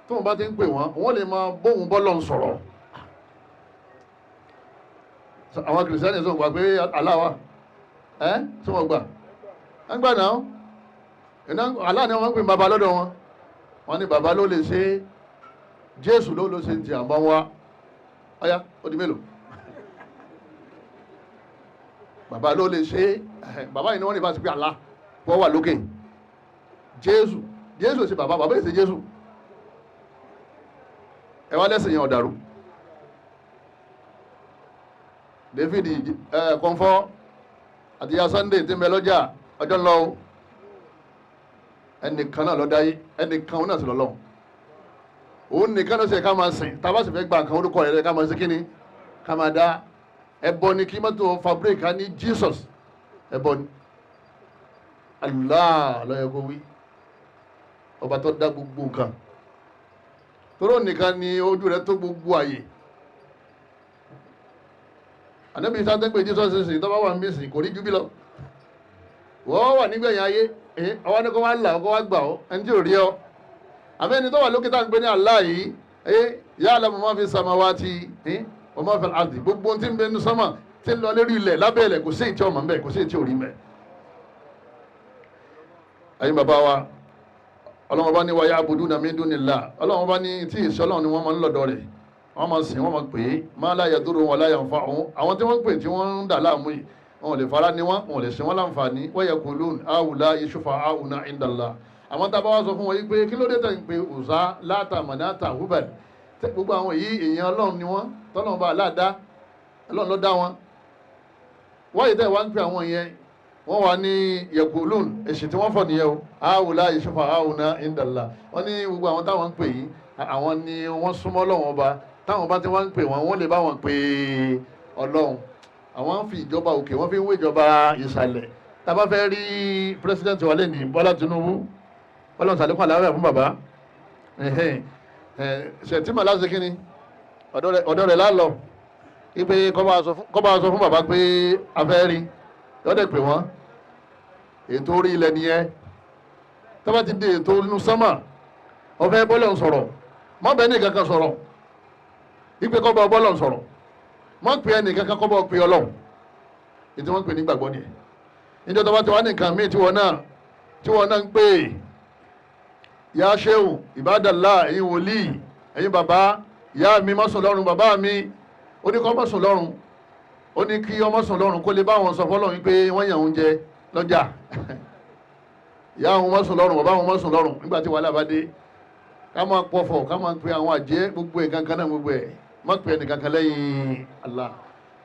tóun bá ti ń pè wọ́n wọ́n lè máa bóun bọ́lọ̀ ń sọ̀rọ̀. Àwọn kìrìsìtẹ́nì sọ gbà pé aláwa ẹ́ tí wọ́n gbà ń gbà náà Iná Allah ni wọ́n ń pè bàbá lọ́dọ̀ wọn. Wọ́n ní bàbá ló lè ṣe é, Jésù ló ló ṣe ń ti àbá wa. Ọ̀yá, ó di mélòó? Bàbá ló lè ṣe é. Bàbá yìí ni wọ́n ní bá ti pé Allah wọ́n wà lókè. Jésù, Jésù ṣe bàbá, bàbá yìí ṣe Jésù. Ẹ wá lẹ́sìn yẹn ọ̀dàrú. David kọ́nfọ́ àti ya Sunday tí ń bẹ lọ́jà ọjọ́ ńlọ o. Ẹnìkan náà ló dáyé, ẹnìkan náà sì lọ́lọ́run. Òun nìkan ló ṣe ká máa sìn. Tá a bá sì fẹ́ gba nǹkan orúkọ rẹ̀ ká máa ṣe kíni, ká máa dá. Ẹbọ ni kí mọ́tò fabrika ní Jesus, ẹbọ ni. Allah ló yẹ kó wí, ọba tó dá gbogbo nǹkan. Toró nìkan ni ojú rẹ̀ tó gbogbo àyè. Ànábì sáté pé Jesus sìn tó bá wà níbí sìn kò rí ju bí lọ. Wọ́n wà nígbẹ̀yìn ayé, ọwọ́ ní kó wá là kó wá gbà ọ́, ẹni tí ò rí ọ. Àmọ́ ẹni tó wà lókè tá à ń gbé ní Allah yìí, ya'lamu ma fi samawati wa ma fil ardi, gbogbo ohun tí ń bẹ nínú sánmà tí ń lọ lérí ilẹ̀ lábẹ́ ilẹ̀, kò sí èyí tí ọmọ ń bẹ, kò sí èyí tí ò rí ń bẹ. Ẹ̀yin bàbá wa, Ọlọ́run bá ní wa ya'buduna min dunillah, Ọlọ́run bá ní tí ìṣọ́ Ọlọ́run ni wọ́n máa ń lọ́dọ̀ rẹ̀, wọ́n máa sìn, wọ́n máa pè é, ma la yadurruhum wa la yanfa'uhum. Àwọn tí wọ́n ń pè tí wọ́n ń dà láàmú yìí, wọn ò lè fara ní wọn, wọn ò lè ṣe wọn láǹfààní. Wa yaqulun ha'ula'i shufa'a'una 'inda Allah. Àwọn tá a bá wá sọ fún wọn yìí pé kí ló dé tẹ̀ ń pe Uzza, Láta, Mànátà, Hubal, gbogbo àwọn yìí èèyàn Ọlọ́run ni wọ́n, tọ́lọ́run bá aláàdá, Ọlọ́run ló dá wọn. Wọ́n yìí tẹ̀ wá ń pe àwọn yẹn, wọ́n wà ní yaqulun, èsì tí wọ́n fọ̀ nìyẹn o, ha'ula'i shufa'a'una 'inda Allah. Wọ́n ní gbogbo àwọn táwọn ń pè yìí, àwọn ni wọ́n súnmọ́ Ọlọ́run ọba. Táwọn bá ti wá ń pè wọ́n, wọ́n lè bá wọn pè Ọlọ́run. Àwọn fi ìjọba òkè, wọ́n fi ń wé ìjọba ìsàlẹ̀. Tá a bá fẹ́ rí president wa lẹ́nìí, Bọ́lá Tinubu, Ọlọ́run sàlékún àlàáfíà fún bàbá. Ṣètìmọ̀ láti kí ni ọ̀dọ̀ rẹ̀ lálọ́ ipe kọ́ bá sọ fún bàbá pé a fẹ́ rí lọ́dẹ̀ pé wọ́n. Ètò orí ilẹ̀ nìyẹn. Tó bá ti di ètò inú sánmà, ọ̀fẹ́ bọ́lọ̀ ń sọ̀rọ̀, mọ́ bẹ́ẹ̀ ní kankan sọ̀rọ̀ ipe kọ́ bá bọ́lọ̀ ń sọ̀rọ̀, mọ́ pé ẹnì kankan kọ́ bá pé Ọlọ́run. Ètò wọn pè ní gbàgbọ́ nìyẹn. Níjọ́ tó bá ti wá ní nǹkan míì tí wọ́n náà ń pè ya ṣéwù ìbádàlá, ẹ̀yin wòlíì, ẹ̀yin bàbá, ìyá mi má sùn lọ́rùn, bàbá mi ó ní kó má sùn lọ́rùn, ó ní kí ọmọ sùn lọ́rùn kó lè bá wọn sọ fọlọ́run pé wọ́n yàn oúnjẹ lọ́jà. Ìyá àwọn má sùn lọ́rùn, bàbá àwọn má sùn lọ́rùn. Nígbà tí wàhálà bá dé, ká máa pọ̀fọ̀, ká máa pe àwọn àjẹ́, gbogbo ẹ̀ kankan náà, gbogbo ẹ̀ má pe ẹnì kankan lẹ́yìn Allah.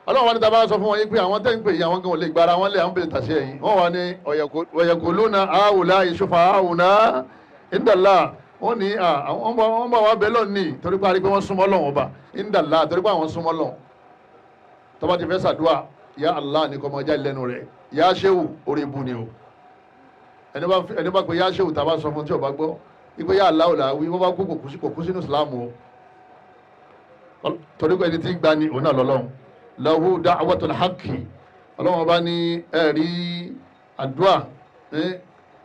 Ọlọ́run wa ní ta bá sọ fún wọn yín pé àwọn tẹ́ ń pè yín, àwọn kan ò lè gbára wọn lé, àwọn bèrè tàṣẹ yín. Wọ́n wà ní ọ̀yẹ̀kọ̀lónà àwòlá ìṣòfà àwòná ìdàlá. Wọ́n ní wọ́n bá wa bẹ́ẹ̀ lọ́ọ̀ ní torí pé a rí pé wọ́n súnmọ́ Ọlọ́run ọba ìdàlá, torí pé àwọn súnmọ́ Ọlọ́run. Tó bá ti fẹ́ sàdúà, ya Allah ní kọ́ máa jáde lẹ́nu rẹ̀. Ya ṣéwù, orí ibu ni o. Ẹni bá pe ya ṣéwù, tá a bá sọ fún tí o bá gbọ́ ipe ya Allah là wí, wọ́n bá kú kò kú sínú Islam o, torí pé ẹni tí ń gbani òun náà lọ́lọ́run. Lahu da'watul haqqi. Ọlọ́run ọba ní ẹ̀rí àdúà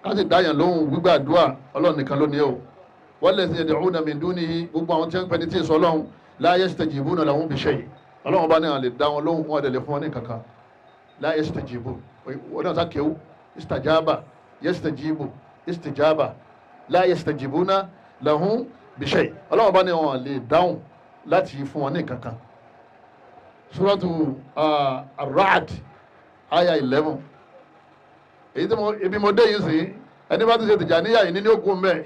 ká sì dáyàn lóhùn, gbígbà àdúà Ọlọ́run nìkan ló ní o. Wallazina yad'una min dunihi, gbogbo àwọn tí wọ́n ń pẹ́ ní tí ì sọ Ọlọ́run, la yastajibuna lahum bi shay. Ọlọ́run ọba ní àwọn lè dá wọn lóhùn, wọn lè fún wọn ní kankan. La yastajibu, wọn náà sá kéwú istajaba yastajibu istijaba, la yastajibuna lahum bi shay. Ọlọ́run ọba ní àwọn lè dáhùn láti fún wọn ní kankan. Suratu Ar-Ra'd aya 11. Èyí tí mo ibi mo dé yìí sí, ẹni bá ti ṣe Tìjàníyà yìí ní ogun mẹ́,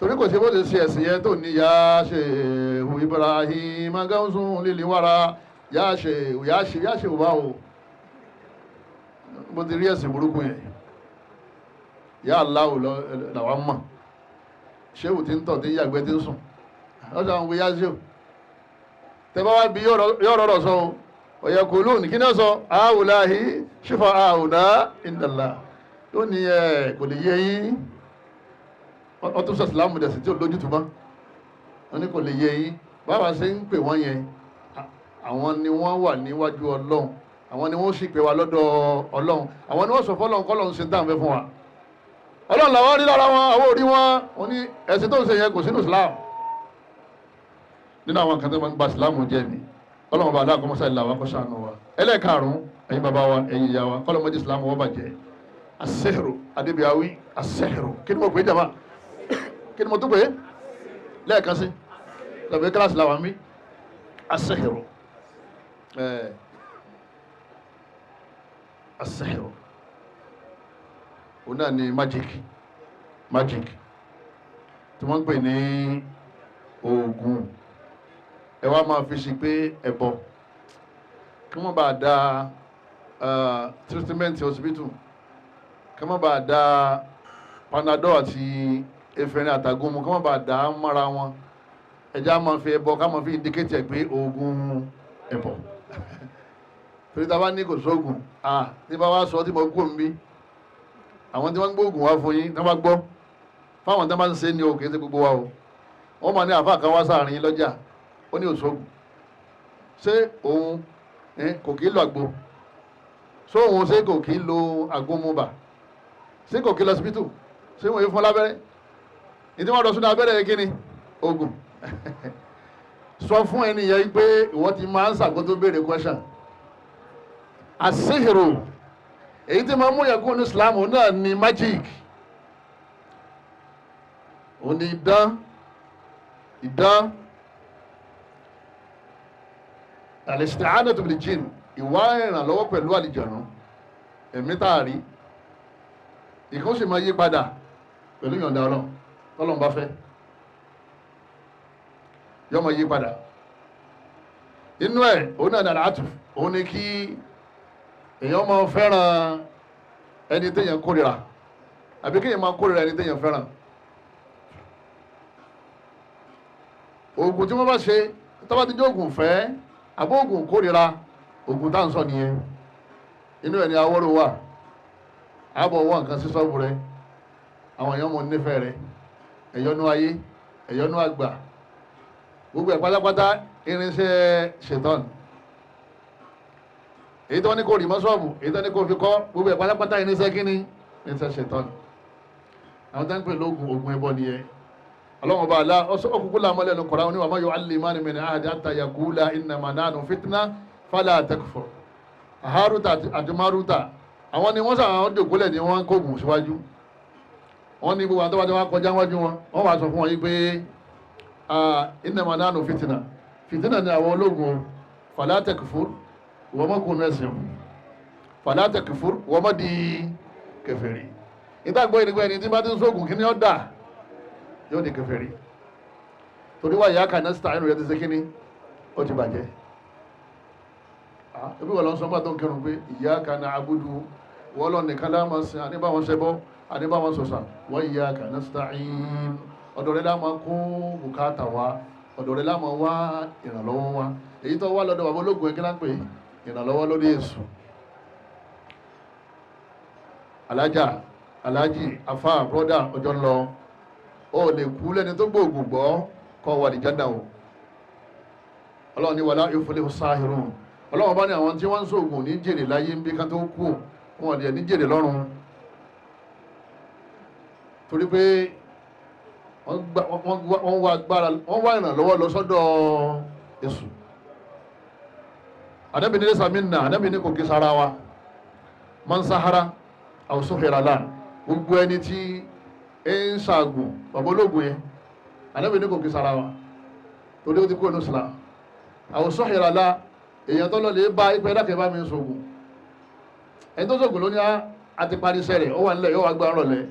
torí kò sí bó ṣe ṣe ẹ̀sìn yẹn tó ní ya Shehu Ibrahim agáwùsùn lílì wàrà ya Shehu ya Shehu ya Shehu báwo mo ti rí ẹ̀sìn burúkú yẹn. Ya Allah làwọn mọ̀, Shehu ti ń tọ̀, tí ń yàgbẹ́, tí ń sùn lọ́sàn án, wí ya Shehu. Tẹ́bá wá bí yóò rọrọ̀ sọ o, ọ̀yẹ̀kùlùn kí náà sọ àwùláhì ṣífà àwùdá ìdàlá, yóò ní ẹ kò lè yé yín. Wọ́n tún sọ ìsìlámù dẹ̀sí tí ò lójútùú mọ́. Wọ́n ní kò lè yé yín. Báwa ṣe ń pè wọ́n yẹn, àwọn ni wọ́n wà níwájú Ọlọ́run, àwọn ni wọ́n sì pè wá lọ́dọ̀ Ọlọ́run, àwọn ni wọ́n sọ fọ́lọ́run kọ́lọ́run ṣe ń tàn fẹ́ fún wa. Ọlọ́run làwọn rí lára wọn, àwọn ò rí wọn. Wọ́n ní ẹ̀sìn tó ń ṣe yẹn kò sínú Islam. Nínú àwọn kan tó máa ń gba Islam jẹ́ ni. Ọlọ́run bá aláàkọ́mọ́sá ìlà wa kó ṣàánú wa. Ẹlẹ́ẹ̀karùn-ún, ẹ̀yin bàbá wa, ẹ̀yin ìyá wa, kọ́lọ́mọdé Islam wọ́n bàjẹ́. Asehru adébíyáwí asehru. Kí ni mo pè é jàmbá? Kí ni mo tún pè é lẹ́ẹ̀kan sí lọ́bẹ̀ kíláàsì làwọn mi? Asehru, asehru òun náà ni magic. Magic tí wọ́n ń pè ní oògùn, ẹ wá máa fi sí pé ẹbọ kí wọ́n bá da treatment hospital, kí wọ́n bá da Panadol àti efirin àtàgùnmu, kí wọ́n bá da mọ́ra wọn. Ẹja máa fi ẹbọ ká máa fi indicate ẹ pé oògùn ẹbọ, torí tá a bá ní kò sóògùn, tí bá wá sọ tí mo kú òun àwọn tí wọ́n ń gbóògùn wá fún yín, tí wọ́n bá gbọ́ fáwọn tí wọ́n bá ń ṣe ní o, kì í ṣe gbogbo wa o. Wọ́n máa ní àáfàá kan wá sáàrin lọ́jà, ó ní òṣogùn. Ṣé òun kò kí ń lo àgbo? Ṣé òun ṣé kò kí ń lo àgúnmùbà? Ṣé kò kí ń lọ síbítù? Ṣé wọ́n yóò fún lábẹ́rẹ́ ní tí wọ́n lọ sínú abẹ́rẹ́? Kí ni oògùn? Sọ fún ẹni yẹn pé ìwọ ti máa ń ṣàkóso béèrè question. Àṣehìrò èyí tí máa mú yẹn kúrò ní Islam náà ni magic, òun ni idán. Idán, al-isti'anatu bil jinn, ìwá ìrànlọ́wọ́ pẹ̀lú àlìjànú, ẹ̀mí tá a rí ìkan sì máa yí padà pẹ̀lú ìyọ̀ǹda Ọlọ́run. Tọ́lọ́run bá fẹ́, yó máa yí padà. Inú ẹ̀ òun náà dàrá àtù, òun ni kí èèyàn máa fẹ́ràn ẹni téèyàn kórìíra, àbí kéèyàn máa kórìíra ẹni téèyàn fẹ́ràn. Oògùn tí wọ́n bá ṣe, tọ́ba ti jẹ́ oògùn fẹ́ àbó oògùn kórìíra, oògùn tá à ń sọ nìyẹn. Inú ẹ̀ ní awọ́rò wà, àbọ̀ wọ́n nǹkan sí sọ́ọ̀bù rẹ, àwọn èèyàn mọ̀ nífẹ̀ẹ́ rẹ, ẹ̀yọ́nú ayé, ẹ̀yọ́nú àgbà, gbogbo ẹ̀ pátápátá irinṣẹ́ ṣètọ́n. Èyí tó ní kó rì mọ́ sọ́ọ̀bù, èyí tó ní kó fi kọ́, gbogbo ẹ̀ pátápátá irinṣẹ́ kíní? Irinṣẹ́ ṣètọ́n. Àwọn tó ń pè lóògùn, ògùn ẹbọ nìyẹn. Ọlọ́run ọba àlá ọkùnkùn làmọ́lẹ̀ ló kọ̀ra oníwà máa yọ alìmánì min ahadi hatta yaqula innama nahnu fitna fala takfur. Haruta àti Maruta, àwọn ni wọ́n sàn, àwọn dòkólẹ̀ ni wọ́n kóògùn síwájú. Wọ́n ní gbogbo àwọn tó bá ti wá kọjá wájú wọn, wọ́n wá sọ fún wọn yìí pé innama nahnu fitna, fìtínà ni àwọn ológun, fala takfur, wọ́n mọ̀ kún ẹ̀sìn, fala takfur, wọ́n mọ̀ di kèfèrí. Ìtàgbọ́ ìdígbẹ́ ẹni tí bá ti ń sóògùn, kí ni ó dà? Yóò di kèfèrí, torí wà ìyá kan nasta inú rẹ ti ṣe kíní, ó ti bàjẹ́. Ebi wọ́n lọ sọ tó ń kírun pé iyyaka na'budu, wọ́n lọ nìkan láàmú sin, àníbáwọn ṣẹbọ, àníbáwọn sọ̀sà, wa iyyaka nasta'in, ọ̀dọ̀ rẹ láàmú kó bùkátà wa, ọ̀dọ̀ rẹ láàmú wá ìrànlọ́wọ́ wa. Èyí tó wá lọ́dọ̀ bàbá ológun ẹ̀, kí láń pè ìrànlọ́wọ́ lórí èṣù. Alájà, alájì, afa, broda, ọjọ́ ń lọ. Ó lè kú lẹ́ni tó gbóògùn gbọ́ kọ́ wà ní Jánnà o. Ọlọ́run ní wala yuflihu sahirun. Ọlọ́run bá ní àwọn tí wọ́n ń sóògùn ní jèrè láyé ń bí ká tó kú, wọn ò ní jèrè lọ́run, torí pé wọ́n wá agbára, wọ́n wá ìrànlọ́wọ́ lọ sọ́dọ̀ èṣù. Ànábì ní laysa minna, Ànábì ní kò kí sara wa, man sahara aw suhira la, gbogbo ẹni tí ń ṣàgùn, bàbá ológun yẹn, Ànábì ní kò kí sara wa, torí ó ti kú ẹnu Islam. Aw suhira la, èèyàn tó lọ lè bá ipẹ́ dákẹ́ bá mi ń sògùn, ẹni tó sògùn ló ní a ti parí iṣẹ́ rẹ̀, ó wà nílẹ̀, yóò wá gbá rọ̀lẹ́.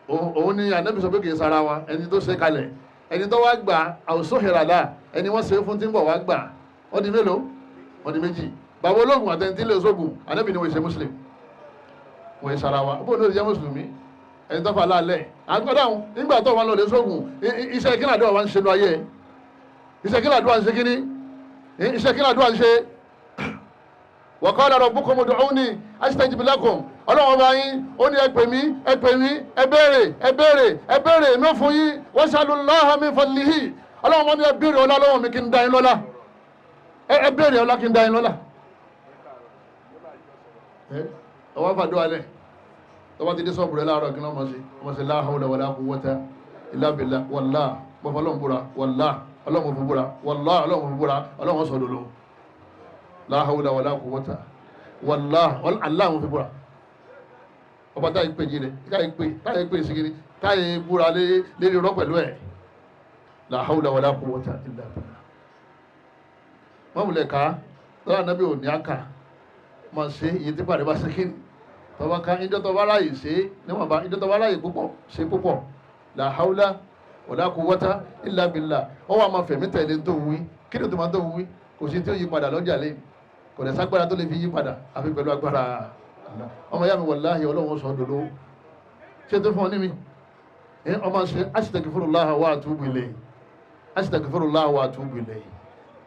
Òun ni Ànábì sọ pé kì í sara wa. Ẹni tó ṣe kalẹ̀, ẹni tó wá gbà, aw suhira la, ẹni wọ́n ṣe fún tí ń bọ̀ wá gbà, ó di mélòó? Ó di méjì. Bàbá ológun àtẹni tí ń lè sógun, Ànábì ni wọ́n ṣe muslim, wọ́n ṣe sara wa. Bó ní ó ti jẹ́ mùsùlùmí? Ẹni tó fà lálẹ́ àgbọ̀dáhùn nígbà tó wọn lọ lè sógun, iṣẹ́ kí làdúrà wa ń ṣe lọ ayé? Iṣẹ́ kí làdúrà ń ṣe? Kíní iṣẹ́ kí làdúrà ń ṣe? Wa qala rabbukum ud'uni astajib lakum. Ọlọ́run ọba yín ó ní ẹ pè mí, ẹ pè mí, ẹ béèrè, ẹ béèrè, ẹ béèrè, èmi ò fún yín. Was'alullaha min fadlihi. Ọlọ́run ọba ní ẹ béèrè ọlá lọ́wọ́ mi kí n dá yín lọ́lá. Ẹ béèrè ọlá kí n dá yín lọ́lá. Ọwọ́ fàdúrà lẹ̀. Tọ́ba ti dé sọ́ọ̀bù rẹ̀ láàárọ̀, kí ló mọ̀ sí? Ọmọ sí la hawla wala quwwata illa billah. Wàllá bọ́fọ́ ọlọ́run búra, wàllá ọlọ́run fún búra, wàllá ọlọ́run fún búra, ọlọ́run sọ dòdò. La hawla wala quwwata, wàllá aláwọ̀ fi búra. Ọba táyé pè jí rẹ, táyé pè, táyé pè sigiri, táyé búra lérí rọ pẹ̀lú ẹ̀. La hawla wala quwwata illa billah. Wọ́n wulẹ̀ ká lọ́wọ́ anábì ò ní àkà máa ṣe iye tí pàdé bá ṣe kí ni tọba ká ìjọ tọba ráàyè ṣe níwọ̀nba, ìjọ tọba ráàyè púpọ̀ ṣe púpọ̀. La hawla wala quwwata illa billah. Wọ́n wà máa fẹ̀mí tẹ̀lé tó ń wí. Kí ni tó máa tó ń wí? Kò sí tí ó yí padà lọ́jà lẹ́yìn, kò dẹ̀ ságbára tó lè fi yí padà àfi pẹ̀lú agbára. Ọmọ yá mi, wàláhì, Ọlọ́run sọ dòdò ṣé tó fún ọ ní mi. Ọmọ ṣe astaghfirullah wa atubu ilayhi, astaghfirullah wa atubu ilayhi,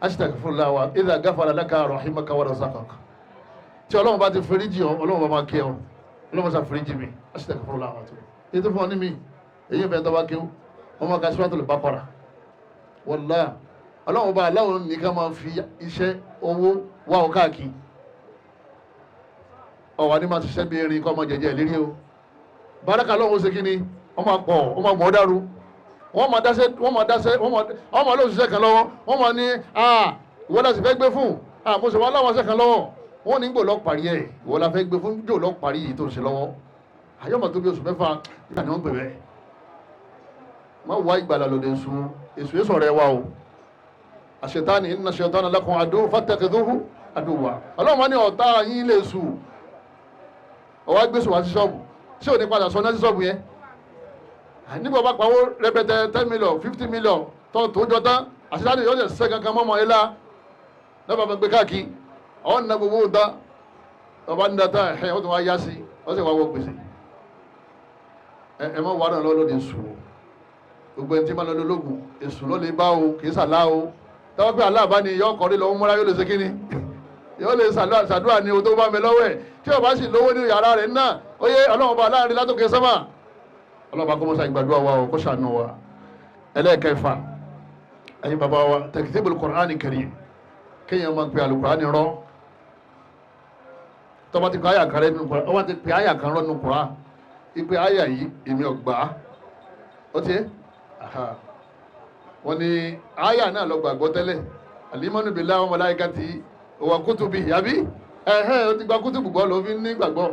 astaghfirullah wa idha ghafara laka rahimaka wa razaqaka. Tí Ọlọ́run bá ti foríjì ọ, Ọlọ́run bá máa kẹ́ ọ. Ọlọ́run bá sá foríjì mi, astaghfirullah wa atubu ilayhi. Tó fún ọ ní mi èyí fẹ́ tó bá kéwú, ọmọ ká Suratul Baqara. Wàláhì, Ọlọ́run bá aláwọ̀ nìkan máa fi iṣẹ́ owó wá ọ káàkiri. Ọwà ní máa ṣiṣẹ́ bí erin kọ́ ọmọ jẹjẹ ìlérí o. Baraka lọ́wọ́ ṣe kí ni wọ́n máa pọ̀, wọ́n máa mọ̀ ọ́ dàrú, wọ́n máa dáṣẹ́, wọ́n máa dáṣẹ́, wọ́n máa lóṣìṣẹ́ kan lọ́wọ́. Wọ́n máa ní ìwọ la sì fẹ́ gbé fún. Mo sì wá láwọn ṣẹ́ kan lọ́wọ́. Wọ́n ní gbò lọ́ parí ẹ̀, ìwọ la fẹ́ gbé fún, jò lọ́ parí yìí tó ń ṣe lọ́wọ́. Àyọ̀mọ̀ tó bí oṣù 6 nígbà ni wọ́n pè bẹ́ẹ̀. Má wá ìgbàlà lòdì èṣù. Èṣù èṣù ọ̀rẹ́ wa o. Àṣetánì, inna ṣetánà lakum adu fattakhidhuhu aduwwa. Ọlọ́run máa ní ọ̀tá yín lè sùn. Ọwọ́ gbèsè wá sí ṣọ́ọ̀bù, ṣé ò ní padà sọ náà sí ṣọ́ọ̀bù yẹn? Nígbà bá pawó rẹpẹtẹ, 10 million, 50 million tó tó jọ tán, àṣetánì yóò ṣe kankan mọ́mọ́ ẹ la lọ́ba bá gbé káàkiri. Ọ̀ ń na gbogbo ń tán, ọba ń da tán ẹ̀, ó tún wá yá sí, ó sì wá wọ gbèsè. Ẹ má wà náà lọ́lọ́dẹ sùn o. Gbogbo ẹni tí máa lọ lọ́lọ́gùn, èṣù ló lè bá o, kì í sàlá o. Tọ́wọ́ pé aláàbá ni yọ ọkọ̀ rí lọ́wọ́ múra, yóò lè ṣe kíni, yóò lè ṣàdúrà ní o tó bá mi lọ́wọ́ ẹ̀. Tí o bá sì lówó ní yàrá rẹ̀ náà, ó yẹ Ọlọ́run bá láàrin látòkè sọ́mà. Ọlọ́run bá kó mọ́sá ìgbàdúrà wa o, kó ṣàánú wa. Ẹlẹ́ẹ̀kẹfà, ẹ̀yin bàbá wa, takdhibul Qur'ani karim, kéèyàn máa pe àlùkùránì rọ́. Tọ́ba ti pe àyà kan rẹ́ nínú Kùránì, ọba ti pe àyà kan rọ́ nínú Kùránì, ìpè àyà yìí èmi ọ̀gbà ó ti wọ́n ní àyà náà lọ gbàgbọ́ tẹ́lẹ̀, al-imanu billahi wa malaikatihi wa kutubihi, àbí ẹ̀hẹ́ o ti gba kútùbù gbọ́ ló fi ní gbàgbọ́.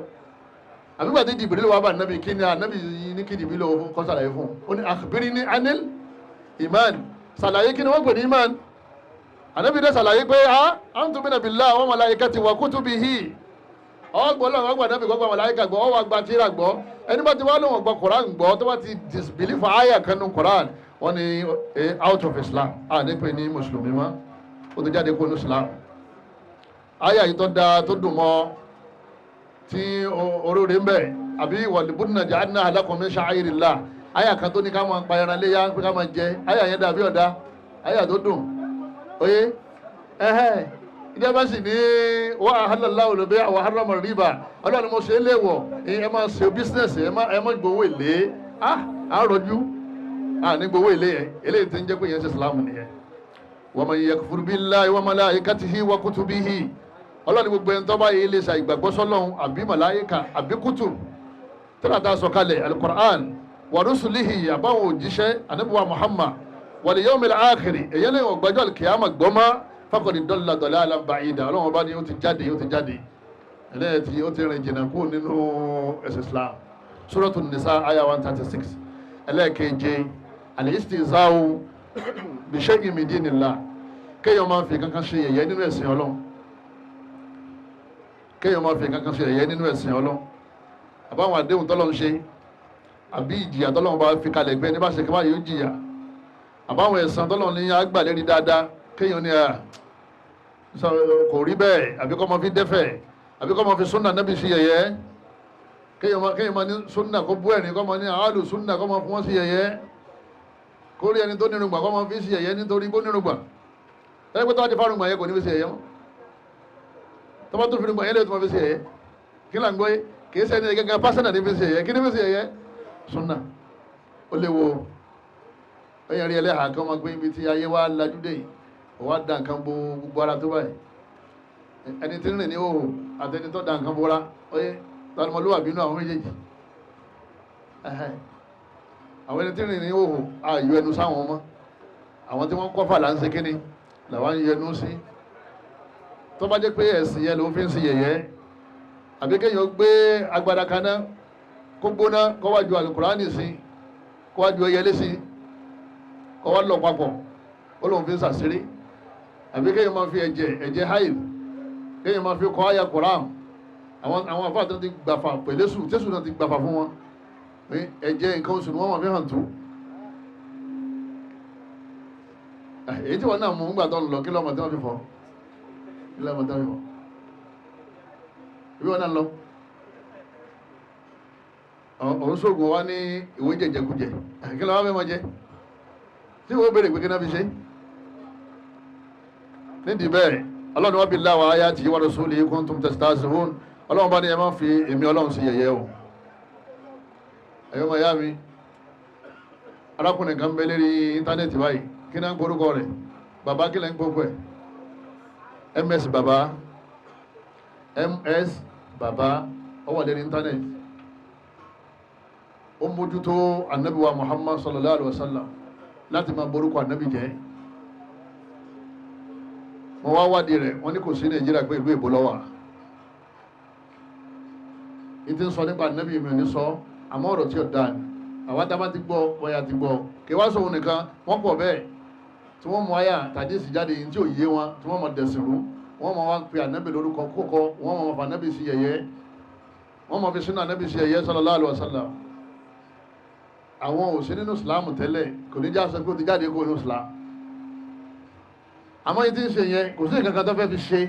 Àbí gbàdé Jibril wà bá nàbì, kí ni ànábì ní kí Jibril lọ́wọ́ fún kọ́ sàlàyé fún un? Ó ní akhbirni anil iman, sàlàyé kí ni wọ́n pè ní iman. Ànábì dẹ́ sàlàyé pé a an tu'mina billahi wa malaikatihi wa kutubihi. Ọgbọ́n lọ́wọ́ ọgbà nàbì gbọ́, màláíkà gbọ́, ọwọ́ àgbà tíra gbọ́. Ẹni bá ti wá lóun ọgbà Koran gbọ́, tó bá ti disbelief àyà kan nínú Koran, wọ́n ní out of Islam, a ní pè ní mùsùlùmí mọ́, ó ti jáde kó ní Islam. Àyà yìí tó da, tó dùn mọ́, tí oróore ń bẹ, àbí wal-budna ja'alnaha lakum min sha'airillah, àyà kan tó ní ká máa pa ẹran léyà pé ká máa jẹ, àyà yẹn dàbí ọ̀dà àyà tó dùn oyé ẹhẹ́. Ìjọba sì ní wa ahallallahu al-bay'a wa harrama riba, Ọlọ́run ni mo ṣe é léèwọ̀, ẹ máa ṣe business, ẹ má gbowó èlé. Ah, à ń rọjú à ní gbowó èlé yẹn. Eléyìí tí ń jẹ́ pé yẹn ṣe Islam nìyẹn. Wa man yakfur billahi wa malaikatihi wa kutubihi, Ọlọ́run ní gbogbo ẹni tó bá yẹ lè ṣe ìgbàgbọ́ sọ́lọ́run àbí màláyíkà àbí kutub tẹ́lá tá a sọ kalẹ̀, alukur'an, wa rusulihi, àbáwọn òjíṣẹ́ anabiwa Muhammad, wal yawmil akhir, èyí lè wọ́n gbàjọ́ alikiyama gbọ́mọ́, faqad dalla dalalan ba'ida. Ọlọ́run ọba ni ó ti jáde, ó ti jáde, ẹlẹ́yìn tí ó ti rìn jìnnà kú nínú ẹ̀sìn Islam. Suratu Nisa aya 136. Ẹlẹ́ẹ̀keje, al-istihza'u bi shay'in min dinillah, kéèyàn máa fi kankan ṣe yẹ̀yẹ́ nínú ẹ̀sìn Ọlọ́run, kéèyàn máa fi kankan ṣe yẹ̀yẹ́ nínú ẹ̀sìn Ọlọ́run, àbáwọn àdéhùn tọ́lọ́run ṣe, àbí ìjìyà tọ́lọ́run bá fi kalẹ̀ gbé ní bá ṣe kí báyìí ó jìyà, àbáwọn ẹ̀san tọ́lọ́run ní agbàlérí dáadáa, kéèyàn ní kò rí bẹ́ẹ̀, àbí kọ́ máa fi dẹ́fẹ̀, àbí kọ́ máa fi súnà nábì sí yẹ̀yẹ́. Kéèyàn máa ní súnà kó bú ẹ̀rín, kọ́ máa ní àálù súnà, kọ́ máa fún wọn sí yẹ̀yẹ́, kó rí ẹni tó nírùngbà, kọ́ máa fi sí yẹ̀yẹ́ nítorí bó nírùngbà. Ẹni pé tó bá ti fárùngbà yẹn, kò ní fi sí yẹ̀yẹ́ mọ́. Tó bá tó fi nírùngbà yẹn lè tó máa fi sí yẹ̀yẹ́. Kí là ń gbọ́ yé? Kì í sẹ́ni gẹ́gẹ́ pásánà ní fi sí yẹ̀yẹ́. Kí ní fi sí yẹ̀yẹ́? Súnà ó léwu o. Ó yẹn rí ẹlẹ́hàá kan máa gbé ibi tí ayé wa lajú dé yìí, ó wá da nǹkan bo gbogbo ara tó báyìí. Ẹni tí ń rìn ní òhò àtẹni tó da nǹkan bora, ó yẹ tọmọlúwàbí bínú àwọn méjèèjì. Àwọn ẹni tí ń rìn ní òhò ààyò ẹnu sáwọn ọmọ, àwọn tí wọ́n kọ́fà là ń ṣe kíni làwọn ń yẹnu sí. Tó bá jẹ́ pé ẹ̀sìn yẹn ló fi ń ṣe yẹ̀yẹ́, àbí kéèyàn gbé agbada kaná Kó gbóná, kó wá ju alukurani sí, kó wá ju ẹyẹlé sí, kó wá lọ papọ̀, ó lóun fi ń sàṣírí. Àbí kéèyàn máa fi ẹ̀jẹ̀ haid, kéèyàn máa fi kọ́ àyà Koran. Àwọn àfáà tó ti gbàfà pẹ̀lẹ́sù tẹ́sù náà ti gbàfà fún wọn, ẹ̀jẹ̀ nǹkan oṣù ni wọ́n máa fi hàn tú. Èyí tí wọn náà mú ń gbà tó ń lọ, kí lọ́mọ tí wọ́n fi fọ́, kí lọ́mọ tí wọ́n fi fọ́ ibi wọn náà lọ. Òun sóògùn wa ní ìwé jẹjẹkújẹ, kí lọ́wọ́ fẹ́ máa jẹ tí wọ́n béèrè pé kí náà fi ṣe. Nídìí bẹ́ẹ̀, Ọlọ́run wá billahi wa ayatihi wa rasulihi kuntum tastahzi'un. Ọlọ́run bá ní ẹ má fi èmi Ọlọ́run sí yẹ̀yẹ́ o. Ẹ̀yọ́ máa yá mi, arákùnrin kan bẹ lérí íńtánẹ́ẹ̀tì báyìí, kí náà ń porúkọ rẹ̀? Bàbá, kí lẹ́ ń porúkọ ẹ̀? Ms bàbá, ms bàbá, ó wà lérí íńtánẹ́ẹ̀tì. Ó mójútó anabi wa Muhammad sallallahu alaihi wa sallam láti máa borúkọ anabi jẹ́. Wọ́n wá wádìí rẹ̀, wọ́n ní kò sí Nàìjíríà, pé ìlú èbó ló wà. Ní ti ń sọ nípa anabi mi ò ní sọ, àmọ́ ọ̀rọ̀ tí ò dáa ni. Àwa tá a bá ti gbọ́, bóyá ti gbọ́. Kí wá sóhun nìkan, wọ́n pọ̀ bẹ́ẹ̀ tí wọ́n mú àyà tàbí èsì jáde yìí tí ò yé wọn, tí wọ́n mọ̀ dẹ̀sìn rú. Wọ́n mọ̀ wá pe ànábì lórúkọ kókọ, wọ́n mọ̀ fà ànábì sí yẹ̀yẹ́, wọ́n mọ̀ fi sínú ànábì sí yẹ̀yẹ́ sallallahu alaihi wasallam. Àwọn ò sí nínú ìsìlámù tẹ́lẹ̀, kò ní já sọ pé ó ti jáde kó nínú ìsìlámù. Àmọ́ yìí tí ń ṣe yẹn, kò sí nǹkan kan tó fẹ́ fi ṣe,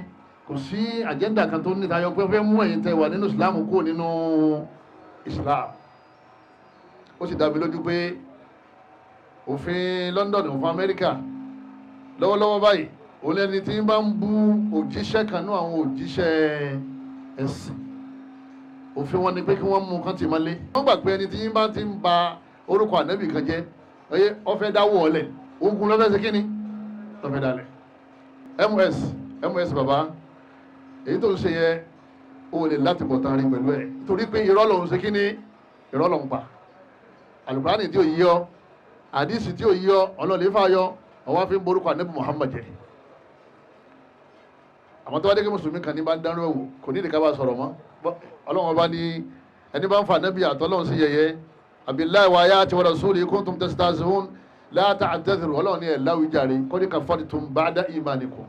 kò sí àjẹ́ndà kan tó ní tayọ pé ó fẹ́ mú ẹ̀yin tẹ́ wà nínú ìsìlámù kó nínú ìsìlámù. Ó sì dá mi lójú pé òfin London, òfin Amẹ́ríkà lọ́wọ́lọ́wọ́ báyìí, òun lẹni tí ń bá ń bú òjíṣẹ́ kan ní àwọn òjíṣẹ́ ẹ̀sìn, òfin wọn ni pé kí wọ́n mú kán ti máa lé. Wọ́n gbà pé ẹni tí ń bá ti ń ba orúkọ ànábì kan jẹ́, ọyẹ ọfẹ́ dáwọ́ ọ̀lẹ̀ ogun lọ́fẹ́ ṣe kíni lọ́fẹ́ dalẹ̀. Ms bàbá, èyí tó ń ṣe yẹ, o lè láti bọ̀ tán rí pẹ̀lú ẹ̀, torí pé irọ́ lòun ṣe kíni, irọ́ lòun pa. Àlùkùránì tí ò yí ọ, àdìsí tí ò yí ọ, ọlọ́ọ̀lẹ́ fàyọ, ọwọ́ fi ń borúkọ ànábì Muhammad jẹ́. Àmọ́ tó bá dé kí mùsùlùmí kan ní bá ń dánrú ẹ̀wò, kò ní ìdíkà bá sọ̀rọ̀ mọ́. Ọlọ́run ọba ní ẹni bá ń fa ànábì àtọ́lọ́run sí yẹ̀yẹ́, abillahi wa ayati wa rasulihi kuntum tastahzi'un la ta'tadhiru. Ọlọ́run ní ẹ̀ láwùjáre, qad kafartum ba'da imanikum,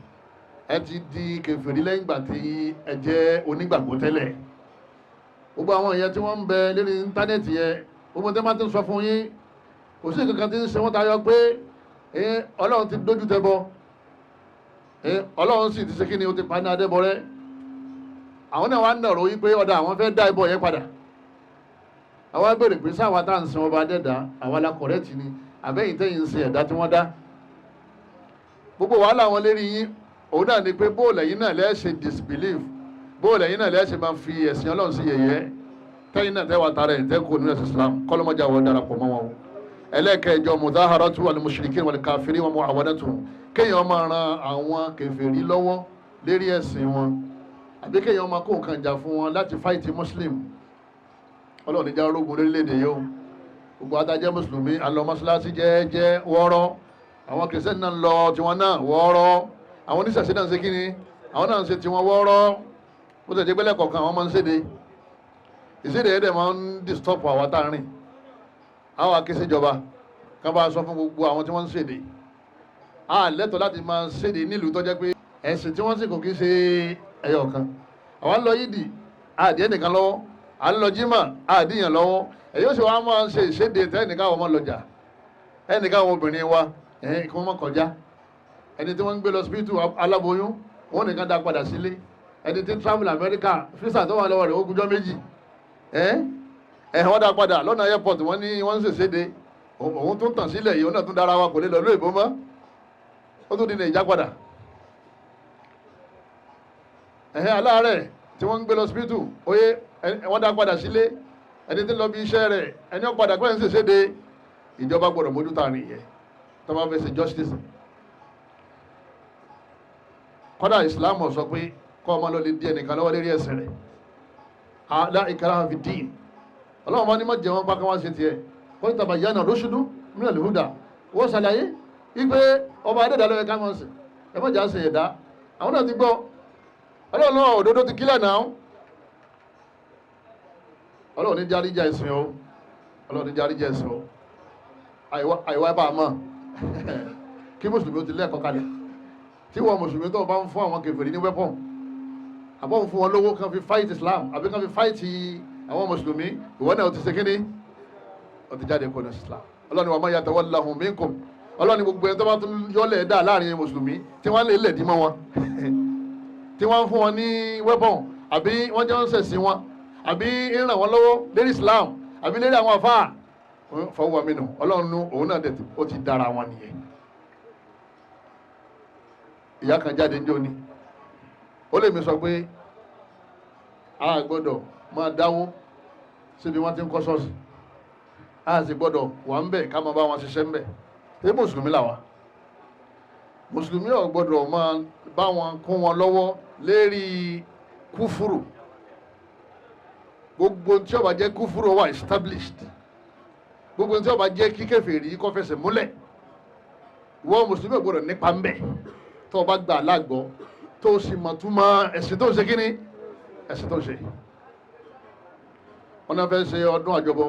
ẹ ti di kèfèrí lẹ́yìn ìgbà tí ẹ jẹ́ onígbàgbọ́ tẹ́lẹ̀. Gbogbo àwọn ìyẹn tí wọ́n ń bẹ lórí íńtánẹ́ẹ̀tì yẹn, gbogbo tí wọ́n bá ti ń sọ fún yín, kò sí nǹkan kan tí ń ṣe wọ́n tayọ pé Ọlọ́run ti dójú tẹ bọ, Ọlọ́run sì ti ṣe kí ni, ó ti pa ní adébọrẹ́. Àwọn náà wá ń dọ̀rọ̀ yí pé ọ̀dà àwọn fẹ́ dá ẹbọ yẹn padà. Àwọn béèrè pé sáwa tá à ń sin ọba adẹ́dá, àwa la kọ̀rẹ́tì ni, àbẹ́yìn tẹ́yìn ń sin ẹ̀dá tí wọ́n dá? Gbogbo wàhálà wọn lérí yín, òun náà ni pé bóòlù ẹ̀yin náà lẹ́ẹ̀ṣẹ̀ disbelief, bóòlù ẹ̀yin náà lẹ́ẹ̀ṣẹ̀ máa fi ẹ̀sìn Ọlọ́run sí yẹ̀yẹ́, tẹ́yìn náà tẹ́wà tara ẹ̀ tẹ́kọ̀ọ́ nínú ẹ̀sìn Islam. Kọ́lọ́mọjà wọn darapọ̀ mọ́ wọn o. Ẹlẹ́ẹ̀kẹjọ, mudaharatu wal mushrikin wal kafirin wa muawanatuhum, kéèyàn máa ran àwọn kèfèrí lọ́wọ́ lérí ẹ̀sìn wọn, àbí kéèyàn máa kó nǹkan jà fún wọn láti fight muslim. Ọlọ́run níjà orógun lórílẹ̀‐èdè yìí o. Gbogbo adájẹ́ mùsùlùmí alọ́ mọ́ṣáláṣí jẹ́ẹ́jẹ́ wọ́ọ́rọ́, àwọn kìrìsìtẹ́nì náà ń lọ tiwọn náà wọ́ọ́rọ́, àwọn oníṣẹ̀ṣe náà ń ṣe kíni, àwọn náà ń ṣe tiwọn wọ́ọ́rọ́. Ó tẹ̀lé pẹ́lẹ́ kọ̀ọ̀kan àwọn máa ń ṣèdè ìṣèdè yẹn dẹ̀ máa ń disturb àwa tá a rìn. Àwọn akéṣèjọba kan bá sọ fún gbogbo àwọn tí wọ́n ń ṣèdè, a lẹ́tọ̀ọ́ láti máa ṣèdè nílùú tó jẹ́ pé ẹ̀sìn tí wọ́n sì kò kí ṣe ẹyọ kan. Àwa ń lọ yídì, àdìẹ nìkan lọ́wọ́, à ń lọ jímà, àdìyàn lọ́wọ́. Èyí ó sì wá máa ṣe ìṣèdè tẹ́ ẹnìkan àwọn ọmọ lọ́jà, ẹnìkan àwọn obìnrin wa ẹ̀hìn kí wọ́n má kọjá, ẹni tí wọ́n ń gbé lọ síbítù aláboyún, wọ́n nìkan dá padà sílé, ẹni tí ń travel America, visa tó wà lọ́wọ́ rẹ̀ ó gúnjọ́ méjì, ẹ̀ ẹ̀ wọ́n dá padà lọ́nà airport. Wọ́n ní wọ́n ń ṣèṣèdè, òun tún tàn sílẹ̀ yìí, òun náà tún dára wa, kò lè lọ lóyìnbó mọ́, ó tún di Nàìjà padà. Ẹ̀hìn aláàárẹ̀ tí wọ́n ń gbé lọ síbítù, oyé wọ́n dá padà sílé, ẹni tí ń lọ bí iṣẹ́ rẹ̀, ẹni ó padà pẹ́ ń ṣèṣèdè. Ìjọba gbọ́dọ̀ mójútó àárín yẹn tó bá fẹ́ ṣe justice. Kọ́dà Islam sọ pé kọ́ ọmọ lọ lè di ẹnìkan lọ́wọ́ lérí ẹ̀sìn rẹ̀. La ikraha fi din. Ọlọ́run bá ní má jẹ́ wọn bá kí wọ́n ṣe tiẹ̀ kọ́ ní tabayyana rushdu minal huda. Wọ́n ṣàlàyé wípé ọba adẹ́dàá ló yẹ ká máa sìn, ẹ má jà ṣe ẹ̀dá. Àwọn náà ti gbọ́, Ọlọ́run náà òdodo ti kílẹ̀ náà. Ọlọ́run ní járí jà ẹ̀sìn o, Ọlọ́run ní járí jà ẹ̀sìn o. Àìwá bá a mọ̀ kí mùsùlùmí ó ti lẹ́ẹ̀kọ́ kalẹ̀. Tí wọ́n mùsùlùmí tó bá ń fún àwọn kèfèrí ní weapon, àbọ̀ ń fún wọn lówó kan fi fight Islam àbí kan fi fight àwọn mùsùlùmí, ìwọ náà ó ti ṣe kíní, ó ti jáde kó ní Islam. Ọlọ́run wa man yatawallahum minkum, Ọlọ́run ní gbogbo ẹni tó bá tún yọ́lẹ̀ dá láàrin mùsùlùmí tí wọ́n lè lẹ̀ dí mọ́ wọn, tí wọ́n ń fún wọn ní weapon, àbí wọ́n jọ ń ṣẹ̀sìn wọn, àbí ń ràn wọ́n lọ́wọ́ lérí Islam, àbí lérí àwọn àfáà, fahuwa minhum, Ọlọ́run òun náà dẹ̀ ó ti dára wọn nìyẹn. Ìyá kan jáde ń jóni, ó lè mi sọ pé a gbọ́dọ̀ máa dáwó síbi wọ́n ti ń kọ́ ṣọ́ọ̀ṣì, a sì gbọ́dọ̀ wà ń bẹ̀ ká máa bá wọn ṣiṣẹ́ ń bẹ̀. Ṣé mùsùlùmí làwa? Mùsùlùmí ò gbọ́dọ̀ máa bá wọn kún wọn lọ́wọ́ lérí kúfúrù. Gbogbo tí ó bá jẹ́ kúfúrù ó wà established, gbogbo tí ó bá jẹ́ kí kèfèrí kó fẹsẹ̀ múlẹ̀, ìwọ mùsùlùmí ò gbọ́dọ̀ nípa ń bẹ̀. Tó o bá gbà lágbọ́, tó o sì mọ̀ túmọ̀ ẹ̀sìn tó ń ṣe, kíní ẹ̀sìn tó ń ṣe. Wọn náà fẹ́ ṣe ọdún àjọbọ,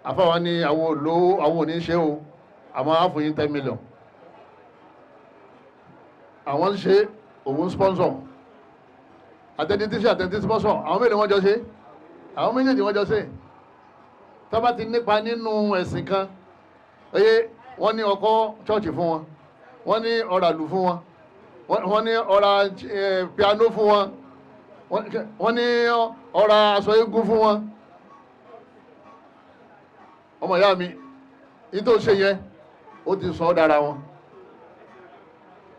àfáwa ní àwọn olówó, àwọn ò ní ṣe o, àmọ́ á fún yín 10 million. Àwọn ń ṣe, òun sponsor. Àtẹni tí ṣe, àtẹni tí sponsor, àwọn mélòó wọ́n jọ ṣe? Àwọn méjèèjì wọ́n jọ ṣe. Tó bá ti nípa nínú ẹ̀sìn kan, oye, wọ́n ní ọkọ́ chọ́ọ̀chì fún wọn, wọ́n ní ọ̀rà lù fún wọn, wọ́n ní ọ̀rà piano fún wọn, wọ́n ní ọ̀rà aṣọ eégún fún wọn. Ọmọ ìyá mi, ní tó ṣe yẹn, ó ti sọ ọ́ dára wọn.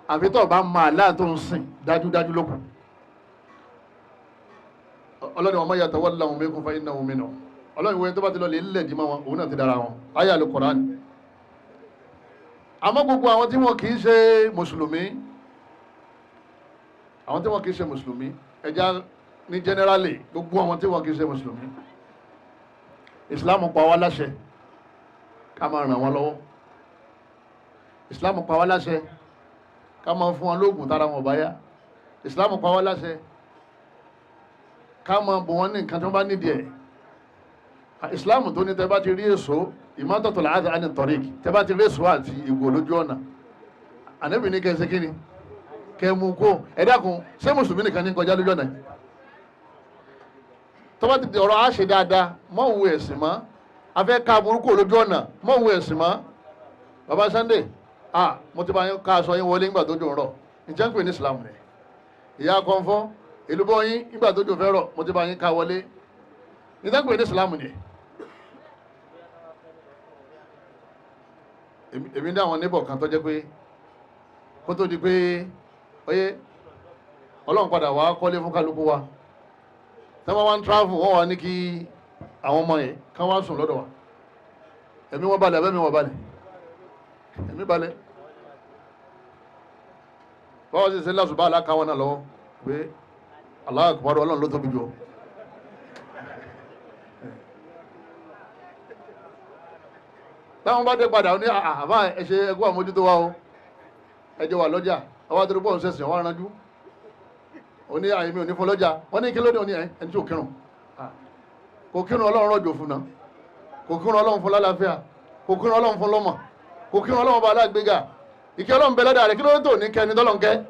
Àfi tó bá máa láà tó ń sìn dájúdájú lókun. Ọlọ́ni wa man yatawallahum minkum fa innahu minhum. Ọlọ́ni wọ́n tó bá ti lọ lè lẹ̀ dì mọ́ wọn, òun náà ti dára wọn. Ayé Al-Qur'an. Àmọ́ gbogbo àwọn tí wọn kì í ṣe mùsùlùmí, àwọn tí wọn kì í ṣe mùsùlùmí, ẹja ní generally, gbogbo àwọn tí wọn kì í ṣe mùsùlùmí, Islam pa wá láṣẹ ká máa ràn wọ́n lọ́wọ́. Islam pa wá láṣẹ ká máa fún wọn lóògùn tára wọn bá yá. Islam pa wá láṣẹ ká máa bò wọ́n ní nǹkan tí wọ́n bá nídìí ẹ̀. Islam tó ní tẹ́ bá ti rí èso, ìmọ́tòtò làásì àní tọ́rík, tẹ́ bá ti rí èso àti ìgò lójú ọ̀nà, ànábì ní kẹsẹ̀ kí ni kẹ mú kó. Ẹ dákun, ṣé mùsùlùmí nìkan ní kọjá lójú ọ̀nà yìí? Tó bá ti di ọ̀rọ̀ àṣẹ dáadáa, mọ́ òun ẹ̀sìn mọ́. Afẹ́ ká burúkú lójú ọ̀nà, mọ́ òun ẹ̀sìn mọ́. Baba Sunday, ah, mo ti bá yín ká aṣọ yín wọlé nígbà tó jò ń rọ̀. Ǹjẹ́ ń pè ní Islam ni? Ìyá kọ́ńfọ́ èlùbọ́ yín nígbà tó jò fẹ́ rọ̀, mo ti bá yín ká wọlé. Ǹjẹ́ ń pè ní Islam ni? Èmi ní àwọn níbọ̀ kan tó jẹ́ pé kó tó di pé oyé Ọlọ́run padà wá kọ́lé fún kálukú wa, tí wọ́n wá ń travel, wọ́n wá ní kí àwọn ọmọ yẹn kán wá sùn lọ́dọ̀ wa. Ẹ̀mí wọn balẹ̀, abẹ́mi wọn balẹ̀, ẹ̀mí balẹ̀. Báwo ṣe ṣe lásùbà aláka wọn náà lọ́wọ́ pé Allahu Akbar, Ọlọ́run ló tóbi jù ọ́. Táwọn bá dé padà ní àbá, ẹ ṣe ẹkú àmójútó wa o, ẹ jọ wà lọ́jà. Ọwọ́ àti rúbọ̀ ń ṣẹ̀sìn ọwọ́ aranjú ó ní àyèmí òní fún lọ́jà. Wọ́n ní kí ló dé? Òní ẹni tí ò kírun, kò kírun, Ọlọ́run rọ̀jò fún náà, kò kírun, Ọlọ́run fún lálàáfíà, kò kírun, Ọlọ́run fún lọ́mọ, kò kírun, Ọlọ́run bá alágbèéga ìkẹ́ Ọlọ́run bẹ lọ́dà rẹ̀. Kí ló dé tó ní kẹ́ni tọ́lọ́n kẹ́?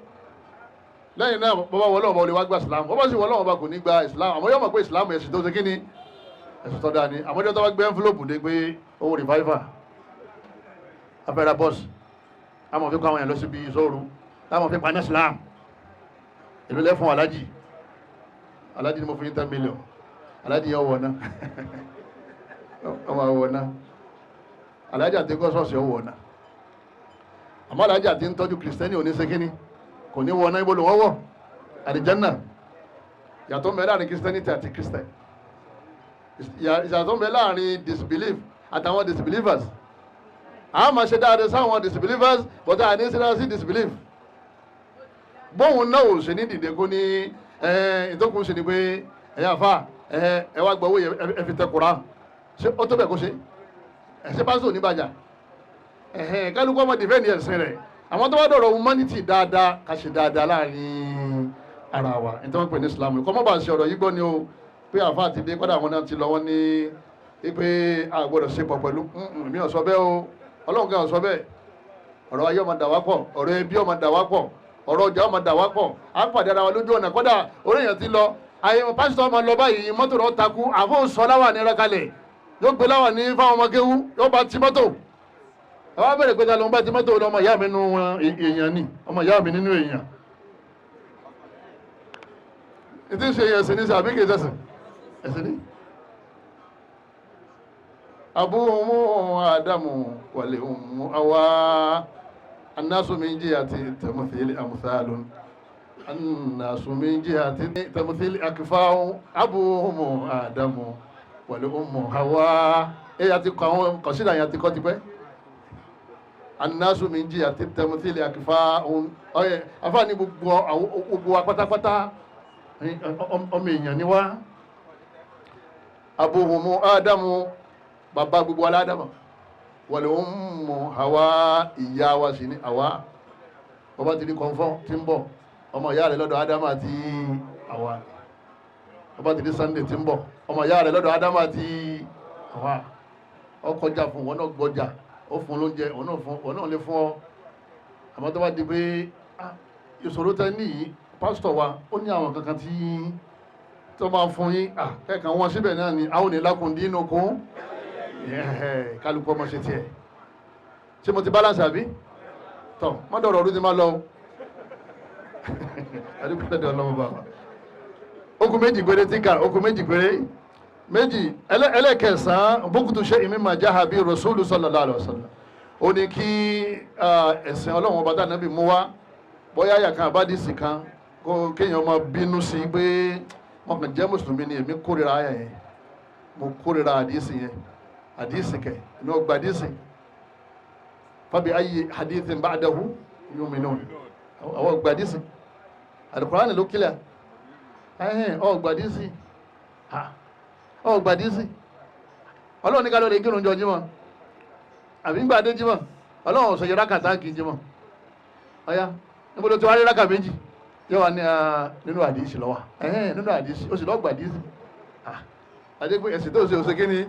Lẹ́yìn náà, bọ́bá wọlé ọba olè wá gba Islam, bọ́bá sì wọlé ọba kò ní gba Islam, àmọ́ yóò mọ̀ pé Islam ẹ̀sìn tó ṣe kí ni, ẹ̀sìn tó dáa ni. Àmọ́ ọjọ́ tó bá gbé envelope dé pé owó revival afẹ́ra bọ́ọ̀sì, àmọ́ fi kọ́ àwọn èèyàn lọ síbi ìṣòro láwọn fi paná Islam, èlò lẹ́fún alájì? Alájì ni mo fún yín 10 million. Alájì yẹn wọ̀ ná, ọmọ wọ̀ ná. Alájì àti kọ́sọ̀ọ̀sì ọ̀wọ̀ ná, àmọ́ alájì àti ń tọ́jú kìrìsìtẹ́nì oníṣekínní kò ní wọ̀ ná. Ibo ló wọ́n wọ̀? Àlìjánà. Yàtọ̀ ń bẹ láàrin kìrìsìtẹ́nìtì àti kìrìsìtẹ́n, yàtọ̀ ń bẹ láàrin disbelief àtàwọn disbelievers. A máa ṣe dáadáa sáwọn disbelievers, but a ní ṣe dáadáa sí disbelief. Bóun náà ò ṣe ní dìde kó ní ìtókùn ṣe ni pé ẹ̀yà àfa, ẹ wá gbọ́ owó yẹn, ẹ fi tẹ Kùránì. Ṣé ó tó bẹ̀ kó ṣe ẹ ṣe pásítọ̀ oníbàjá? Kálukú ọmọ dìfẹ́ǹdì ẹ̀sìn rẹ̀. Àwọn tó bá dọ̀rọ̀ humanity, dáadáa ká ṣe dáadáa láàrin ara wa, ní tí wọ́n pè ní Islam. Kọ́ mọ́ bá ṣe ọ̀rọ̀ yìí gbọ́ ni o. Pé àfa ti dé kọ́dà àwọn náà ti lọ wọ́n ní pé a gbọ́dọ̀ ṣe pọ̀ pẹ̀lú mi ò sọ bẹ́ẹ̀ o. Ọlọ́run kan ò sọ bẹ́ẹ̀. Ọ̀rọ̀ ayé ọmọ dà wá pọ̀, ọ̀rọ̀ ẹbí ọmọ dà wá pọ̀, ọ̀rọ̀ ọjà ọmọ dà wá pọ̀. À ń pàdé ara wa lójú ọ̀nà, kọ́dà orí èèyàn ti lọ. Ayé pásítọ̀ ọmọ lọ báyìí, mọ́tò rẹ̀ takú, àfọ̀ sọ láwà ní rakalẹ̀, yóò gbé láwà ní fáwọn ọmọ kéwú, yóò bá ti mọ́tò. Àwọn abẹ́rẹ́ pé ta ló ń bá ti mọ́tò lọ? Ọmọ ìyá mi nínú èèyàn ni, ọmọ ìyá mi nínú èèyàn. Ìtí ń ṣe èèyàn sí ní sàbí kìí sẹ̀sìn ẹ̀sìn ní. Abuhumu Adamu wàlẹ̀ umu awa annasu min jihati tamthili amthalun annasu min jihati tamthili akfa'u abuhumu Adamu wàlẹ̀ umu hawa. Ẹ yà ti kọ àwọn kọ̀sídà yẹn ti kọ́ ti pẹ́. Annasu min jihati tamthili akfa'u. Ọyẹ afaani gbogbo wa pátápátá ọmọ èèyàn ni wá. Abuhumu Adamu, bàbá gbogbo aládàmà, wàlẹ̀ ummu Hawa, ìyá wa sì ní Hawa. Bàbá ti di kọ̀ǹfọ́n tí ń bọ̀, ọmọ ìyá rẹ̀ lọ́dọ̀ Ádámà àti Hawa. Bàbá ti di Sunday tí ń bọ̀, ọmọ ìyá rẹ̀ lọ́dọ̀ Ádámà àti Hawa. Ọkọjà fún wọn náà gbọjà, ó fún lóúnjẹ, òun náà lè fún ọ. Àmọ́ tó bá di pé ìṣòro tẹ níyì, pásítọ̀ wa ó ní àwọn kankan tí tó máa fún yín kẹ́kàn wọn síbẹ̀ náà ni àwọn ò ní lákùndínú kún kálukú ọmọ ṣe tiẹ̀. Ṣé mo ti balance àbí? Tọ́ mọ́dọ̀rọ̀ ọdún ti máa lọ o. Àdúgbò lọ́dọ̀ ọlọ́mọ bá wa. Okùn méjì péré tí ká okùn méjì péré méjì. Ẹlẹ́kẹsàn-án, bókùtù ṣe ìmí jaha bí rasulu sallallahu alaihi wasallam. Ó ní kí ẹ̀sìn ọlọ́run ọba tànàbí mú wá, bóyá àyà kan àbádìsì kan, kó kéèyàn máa bínú sí pé wọn kàn jẹ́ mùsùlùmí ni, èmi kórìíra àyà yẹn, mo kórìíra àdìsì yẹn, àdìsì kẹ èmi ò gba àdìsì. Fabi ayi hadithin ba'dahu yu'minun. Àwọn ò gba àdìsì. Al-Qur'an ló kílẹ̀ ẹ̀hìn. Ọ̀ gba àdìsì, ọ̀ gba àdìsì. Ọlọ́run ní ká ló lè kírun jọ jímọ̀ àbí ń gbà dé jímọ̀. Ọlọ́run ọ̀sọ̀ yẹ rákàtà kì í jímọ̀. Ọ̀yá, níbo ló ti wá rí rákà méjì? Yóò wá ní nínú àdìsí lọ́wọ́. Ẹ̀hìn, nínú àdìsí, ó sì lọ́ọ́ gbà àdìsí. Àdìsí ẹ̀sìn tó ṣe òṣè kí ni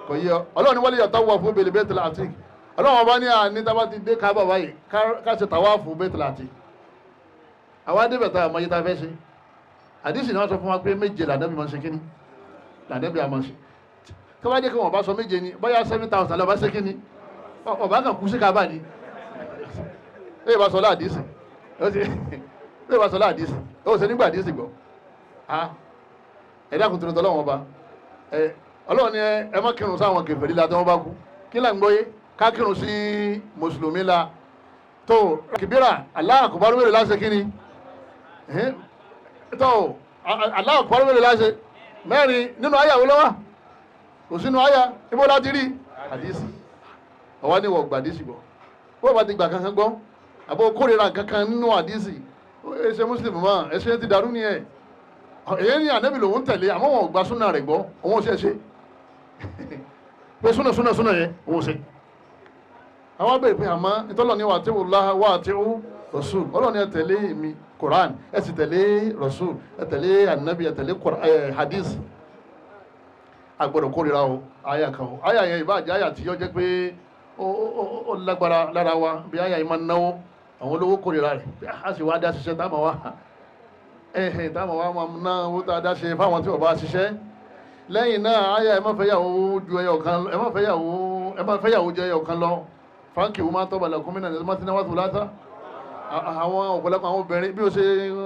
kò yí ọ. Ọlọ́run ní wọ́n lè yàtọ̀ wọ̀ fún bèlè Baitul Atiq. Ọlọ́run ọba ní àní tá bá ti dé Káàbà báyìí, ká ṣe tàwáàfù Baitul Atiq. Àwa débẹ̀ tá àmọ́ yìí tá a fẹ́ ṣe. Àdìsí náà sọ fún wa pé méje lànàbí máa ń ṣe kíní, lànàbí àmọ́ ṣe. Tó bá jẹ́ kí wọ́n bá sọ méje ni, bóyá 7,000 lọ́ba ṣe kíní, ọba kan kú sí Káàbà ni. Ẹ bá sọ láàdìsí, ẹ bá sọ láàdìsí, ó ṣe nígbà àdìsí gbọ́. Ẹ dákun tó ní tọ́lọ́wọ́n ọba. Ọlọ́run ni ẹ má kírun sáwọn kèfèrí la tí wọ́n bá kú. Kí là ń gbọ́ yé? Ká kírun sí mùsùlùmí la tó kìbíra. Allahu akbar mélòó láṣẹ? Kí ni tó Allahu akbar mélòó láṣẹ? Mẹ́rin. Nínú àyà wo ló wà? Kò sínú àyà. Ibo láti rí àdìsí? Ọwọ́ ni wọ́n gbà àdìsí gbọ́. Bó bá ti gbà kankan gbọ́, àbó kórìíra kankan nínú àdìsí, ẹ ṣe mùsùlùmí mọ́, ẹ ṣe ti dàrú ni. Ẹ èyí ni ànábì lòun tẹ̀lé, àmọ́ wọn ò gba súnà rẹ̀ gbọ́. Òun ò ṣe é ṣe pé súnà súnà súnà yẹn òun ò ṣe. Àwọn abẹ́rẹ́ pé àmọ́ ìtọ́lọ̀ ní wà tí wò wà tí ó rasul. Ọlọ́ni ẹ tẹ̀lé mi Quran, ẹ sì tẹ̀lé rasul, ẹ tẹ̀lé ànábì, ẹ tẹ̀lé hadith. Agbọ́dọ̀ kórìíra o àyà kan o àyà yẹn, ìbáàjẹ́ àyà tí yọ jẹ́ pé ó lágbára lára wa, bí àyà yìí máa ń náwó, àwọn olówó kórìíra rẹ̀, a sì wá dá ṣiṣẹ́ táwọn wá ẹ̀hìn táwọn wá máa ná owó tá a dá ṣe fáwọn tí wọ́n bá ṣiṣẹ́. Lẹ́yìn náà, àyà ẹ má fẹ́ yàwó ju ẹyọ kan, ẹ má fẹ́ yàwó, ẹ má fẹ́ yàwó ju ẹyọ kan lọ. Fáńkì wo máa tọ́ba lẹ́kùn mí náà ní mọ́tí náà wà tó látà. Àwọn ọ̀pọ̀lọpọ̀ àwọn obìnrin bí ó ṣe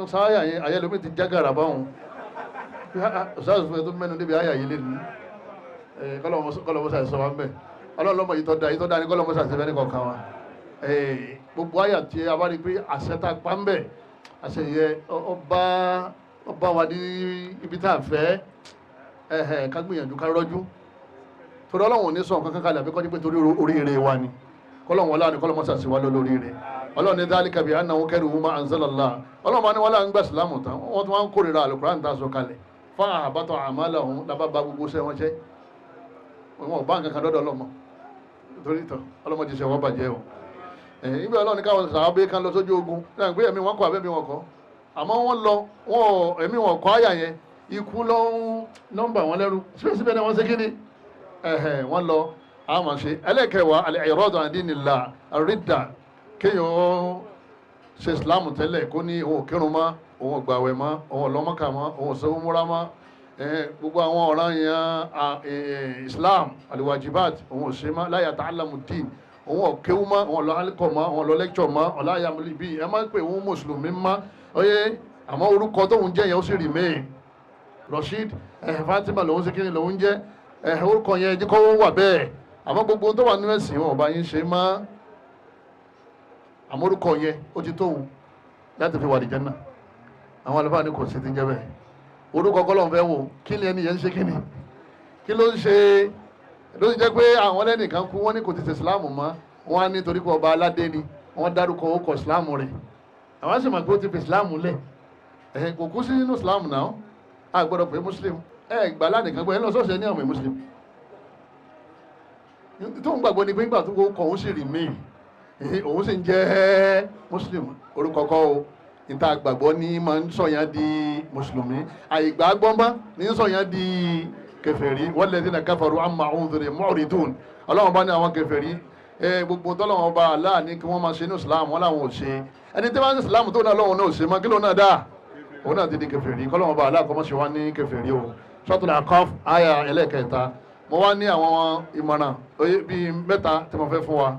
sáyà yẹn, àyà lómi ti jágàrà báwọn ṣáàṣù fún ẹ tó mẹ́nu débi àyà yìí lè ní kọ́lọ́mọṣà sọ wa ń bẹ̀. Ọlọ́lọ́mọ yìí tó da, yìí tó da ní kọ́lọ́mọṣà ṣe fẹ́ ní kọ̀ọ̀kan wa. Gbogbo àyà tí a bá rí pé àṣẹ tá a pa ń bẹ̀, àṣẹ yẹ ọba wa ní ibi tá a fẹ́, ká gbìyànjú ká rọ́jú, torí Ọlọ́run ò ní sọ nǹkan kan kalẹ̀ àbíkọ́ ní pé torí oríire wa ni. Kọ́lọ́run wọlé àní kọ́lọ́mọṣà sí wa lóríire. Ọlọ́run ní dhalika bi annahum karihu ma anzalallah. Ọlọ́run bá ní wọ́n láwọn gbà sílámù tán, wọ́n tún wá ń kórìíra àlùkùránì tá a sọ kalẹ̀. Fa ahbata a'malahum, lábá ba gbogbo sẹ́ wọn jẹ́. Wọn ò bá nǹkan kan dọ́dọ̀ ọlọ́mọ torí tán. Ọlọ́mọ ti ṣe wọ́n bàjẹ́ o. Ibi Ọlọ́run ní káwọn sàábé kan lọ sójú ogun náà, pé ẹ̀mí wọn kọ́ àbẹ́mí wọn kọ́, àmọ́ wọ́n lọ, wọn ẹ̀mí wọn kọ́ àyà yẹn. Ikú ló ń nọ́mbà wọn lẹ́rú. Síbẹ̀síbẹ̀ náà wọ́n ṣe kíni, ẹ̀hẹ̀, wọ́n lọ àmọ̀ ṣe. Ẹlẹ́kẹ̀wàá, al-i'radu an dinillah, àrídà, kéèyàn ó ṣe Islam tẹ́lẹ̀, kó ní òun ò kírun mọ́, òun ò gbàwẹ̀ mọ́, òun ò lọ Mákà mọ́, òun ò ṣe umura mọ́, gbogbo àwọn ọ̀ràn yẹn Islam, al-wajibat, òun ò ṣe mọ́, la yata'allamu din, òun ò kéwú mọ́, òun ò lọ alikọ̀ mọ́, òun ò lọ lecture mọ́, ọ̀la bíi ẹ má pè òun mùsùlùmí mọ́. Oyè àmọ́ orúkọ tóun jẹ́ yẹn, ó sì remain Rasheed, Fatima lòun ṣe kíni lòun jẹ́, orúkọ yẹn jí kọ́ wọ́n wà bẹ́ẹ̀. Àmọ́ gbogbo tó wà nínú ẹ̀sìn, wọn ò bá yín ṣe mọ́, àmọ́ orúkọ yẹn ó ti tóun láti fi wà ní Jánnà. Àwọn àlùfáà ní kò sí ti ń jẹ́ bẹ́ẹ̀. Orúkọ kọ́lọ́n fẹ́ wò, kí ni ẹni yẹn ń ṣe, kí ni kí ló ń ṣe. Ló ti jẹ́ pé àwọn ẹlẹ́nìkan kú, wọ́n ní kò ti ṣe Ìsìláàmù mọ́. Wọ́n á ní torí pé ọba aládé ni, wọ́n dárúkọ orúkọ Ìsìláàmù rẹ̀. Àwọn sì mọ̀ pé ó ti fi Ìsìláàmù lẹ̀. Ẹ̀hìn, kò kú sí nínú Ìsìláàmù náà, a gbọ́dọ̀ pé Muslim. Ẹ gbà lánìkan gbọ́ ẹ lọ sọ́ọ̀sì ẹ ní àwọn Muslim tó ń gbàgbọ́ ni pé nígbà tó kọ òun sì remain, òun sì ń jẹ́ Muslim. Orúkọ kọ́ o. Níta gbàgbọ́ ní máa ń sọ̀yàn di mùsùlùmí, àìgbàgbọ́ mọ́ ní ń sọ̀yàn di kèfèrí. Walladhina kafaru amma unziru mu'ridun. Ọlọ́run bá ní àwọn kèfèrí, gbogbo tọ́lọ́wọ́n bá aláà ní kí wọ́n máa ṣe ní Islam, wọn làwọn ò ṣe. Ẹni tí wọ́n ń Islam tó náà lọ́wọ́ náà ò ṣe mọ́, kí ló náà dáa? Òun náà ti di kèfèrí. Kọ́lọ́wọ́n bá aláà kọ́ mọ́ ṣe wá ní kèfèrí o. Suratul A'qaf, àyà ẹlẹ́kẹta. Mo wá ní àwọn ìmọ̀ràn bíi mẹ́ta tí mo fẹ́ fún wa.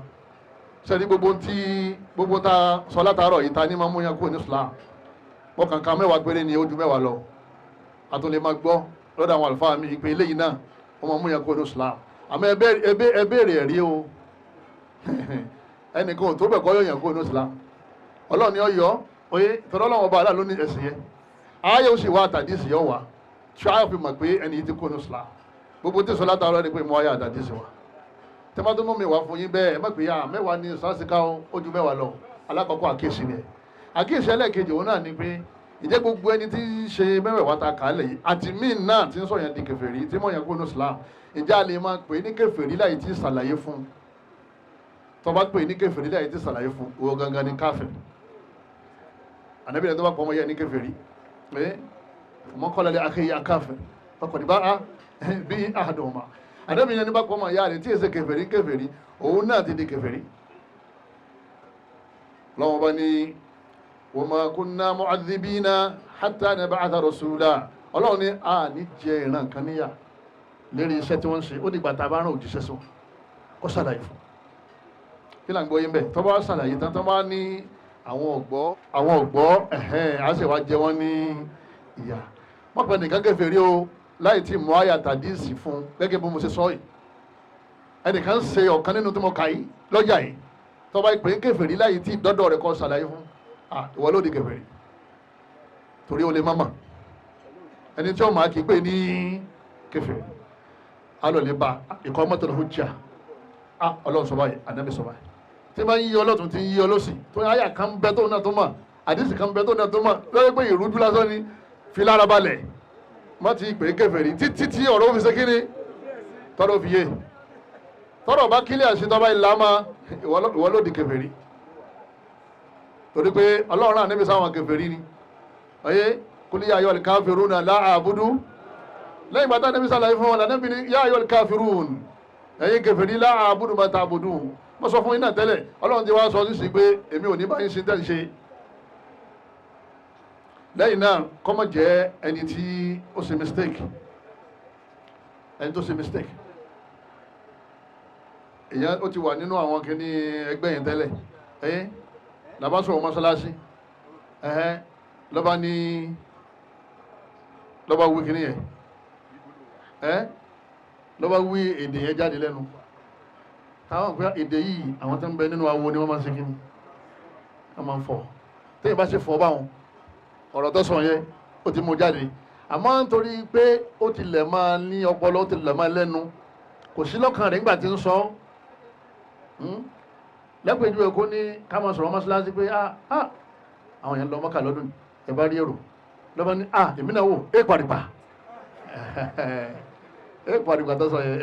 Sẹ́ni gbogbo tí gbogbo tá sọ látàárọ̀ yìí, ta ní máa mú yẹn kúrò ní Islam, wọ́n kàn ká 10 péré ni, ó ju 10 lọ. A tún lè máa gbọ́ lọ́dọ̀ àwọn àlùfáà mi ìpè eléyìí náà, wọ́n máa mú yẹn kúrò ní Islam. Àmọ́ ẹ béèrè ẹ̀rí o. Ẹnìkan ò tó bẹ̀ kọ́ yọ̀yàn kúrò ní Islam. Ọlọ́run ni ó yọ oyé tọ́lọ́. Ọlọ́run ọba aláà ló ní ẹ̀sìn yẹn. Ayé ó sì wá àtàdísì yọ wá tí a fi mọ̀ pé ẹni yìí ti kúrò ní Islam. Gbogbo tí sọ látàárọ̀ ni pé mo ayé àtàdísì wa tẹ́fà tó mú mi wá fún yín bẹ́ẹ̀. Ẹ má pè ya 10 ní sásìká ó ju 10 lọ. Alákọ̀ọ́kọ́ àkíyèsí ni ẹ̀. Àkíyèsí ẹlẹ́ẹ̀kejì, òun náà ni pé ìjẹ́ gbogbo ẹni tí ń ṣe mẹ́wẹ̀ẹ̀wá ta kàálẹ̀ yìí àti míì náà tí ń sọ yẹn di kèfèrí, tí mọ̀ yẹn kó ní Islam, ìjẹ́ a lè máa pè é ní kèfèrí láì tí ṣàlàyé fún? Tó bá pè é ní kèfèrí láì tí ṣàlàyé fún, ìwọ gangan ní káfíìn. Ànábì tó bá pọ̀ ọmọ yẹn ní kèfèrí, ẹ mọ́kànlá lé akéyà káfíìn ọkọ̀ ní bá a bí ahaduhuma. Ànábì ní bá pọ̀ ọmọ ìyá rẹ̀ tí èsè kèfèrí kèfèrí, òun náà ti di kèfèrí. Lọ́wọ́ bá ní wa ma kunna mu'adhibina hatta nab'atha rasula. Ọlọ́run ní a ní jẹ ìran kan níyà lérí iṣẹ́ tí wọ́n ń ṣe, ó dìgbà tá a bá rán òjíṣẹ́ sọ kó ṣàlàyé fún. Kí là ń gbọ́ yín bẹ́ẹ̀? Tó bá ṣàlàyé tán, tó bá ní àwọn ọ̀gbọ́, àwọn ọ̀gbọ́, ẹ̀hẹ́n, á sì wá jẹ wọ́n ní ìyà. Wọ́n pẹ̀ nìkan kèfèrí o láì tí mú àyà tàdísì fún. Gẹ́gẹ́ bí mo ṣe sọ yìí, ẹnìkan ń ṣe ọ̀kan nínú tí mo kà yìí lọ́jà yìí, tó bá pè é kèfèrí láì tí dọ́dọ̀ rẹ̀ kó ṣàlàyé fún, ìwọ ló di kèfèrí, torí o lè má mọ̀. Ẹni tí ó máa kì í pè ní kèfèrí, alọ́ lè ba iqamatul hujja. Ọlọ́run sọ báyìí, ànábì sọ báyìí, tí máa ń yí ọlọ́tún, tí ń yí ọlọ́sì, tó àyà kan bẹ tó náà tó mọ̀, àdìsí kan bẹ tó náà tó mọ̀, lọ́wọ́ pé ìrújú lásán ni. Fi lára balẹ̀, má ti pè é kèfèrí títí tí ọ̀rọ̀ fi ṣe kíni, tọ́rọ̀ fi yé. Tọ́rọ̀ bá kílẹ̀ àṣetọ́ bá ìlà máa, ìwọ ló di kèfèrí, torí pé Ọlọ́run náà níbi sáwọn kèfèrí ni. Ọyẹ kul ya ayyuhal kafiruna la a'budu. Lẹ́yìn bàtà níbi sàlàyé fún wọn, lànà ní ya ayyuhal kafirun, ẹ̀yin kèfèrí, la a'budu ma ta'budun. Mo sọ fún yín náà tẹ́lẹ̀, Ọlọ́run ti wá sọ sí pé èmi ò ní bá yín ṣe tẹ́ ń ṣe. Lẹ́yìn náà, kọ́mọ jẹ́ ẹni tí ó ṣe mistake. Ẹni tó ṣe mistake, èyàn ó ti wà nínú àwọn kìíní ẹgbẹ́ yẹn tẹ́lẹ̀, ẹ̀yìn làbá sọ̀rọ̀ mọ́ṣáláṣí, ẹ̀hẹ́n, lọ́ba ní lọ́ba wí kìíní yẹn, ẹ́ lọ́ba wí èdè yẹn jáde lẹ́nu táwọn pé èdè yìí, àwọn tó ń bẹ nínú awo ni wọ́n máa ń ṣe kìíní, wọ́n máa ń fọ̀. Téèyàn bá ṣe fọ̀ báwọn, ọ̀rọ̀ tó sọ yẹn ó ti mú jáde. Àmọ́ nítorí pé ó ti lẹ̀ máa ní ọpọlọ, ó ti lẹ̀ máa lẹ́nu, kò sí lọ́kàn rẹ̀ nígbà tí ń sọ. Lẹ́pẹ̀jú ẹ̀kọ́ ní ká máa sọ̀rọ̀ mọ́ṣáláṣí pé ah ah, àwọn èèyàn lọ Mọ́kà lọ́dún, ẹ bá rí èrò, lọ́ba ní ah, èmi náà wò é pàrìpà, é pàrìpà. Tó sọ yẹn,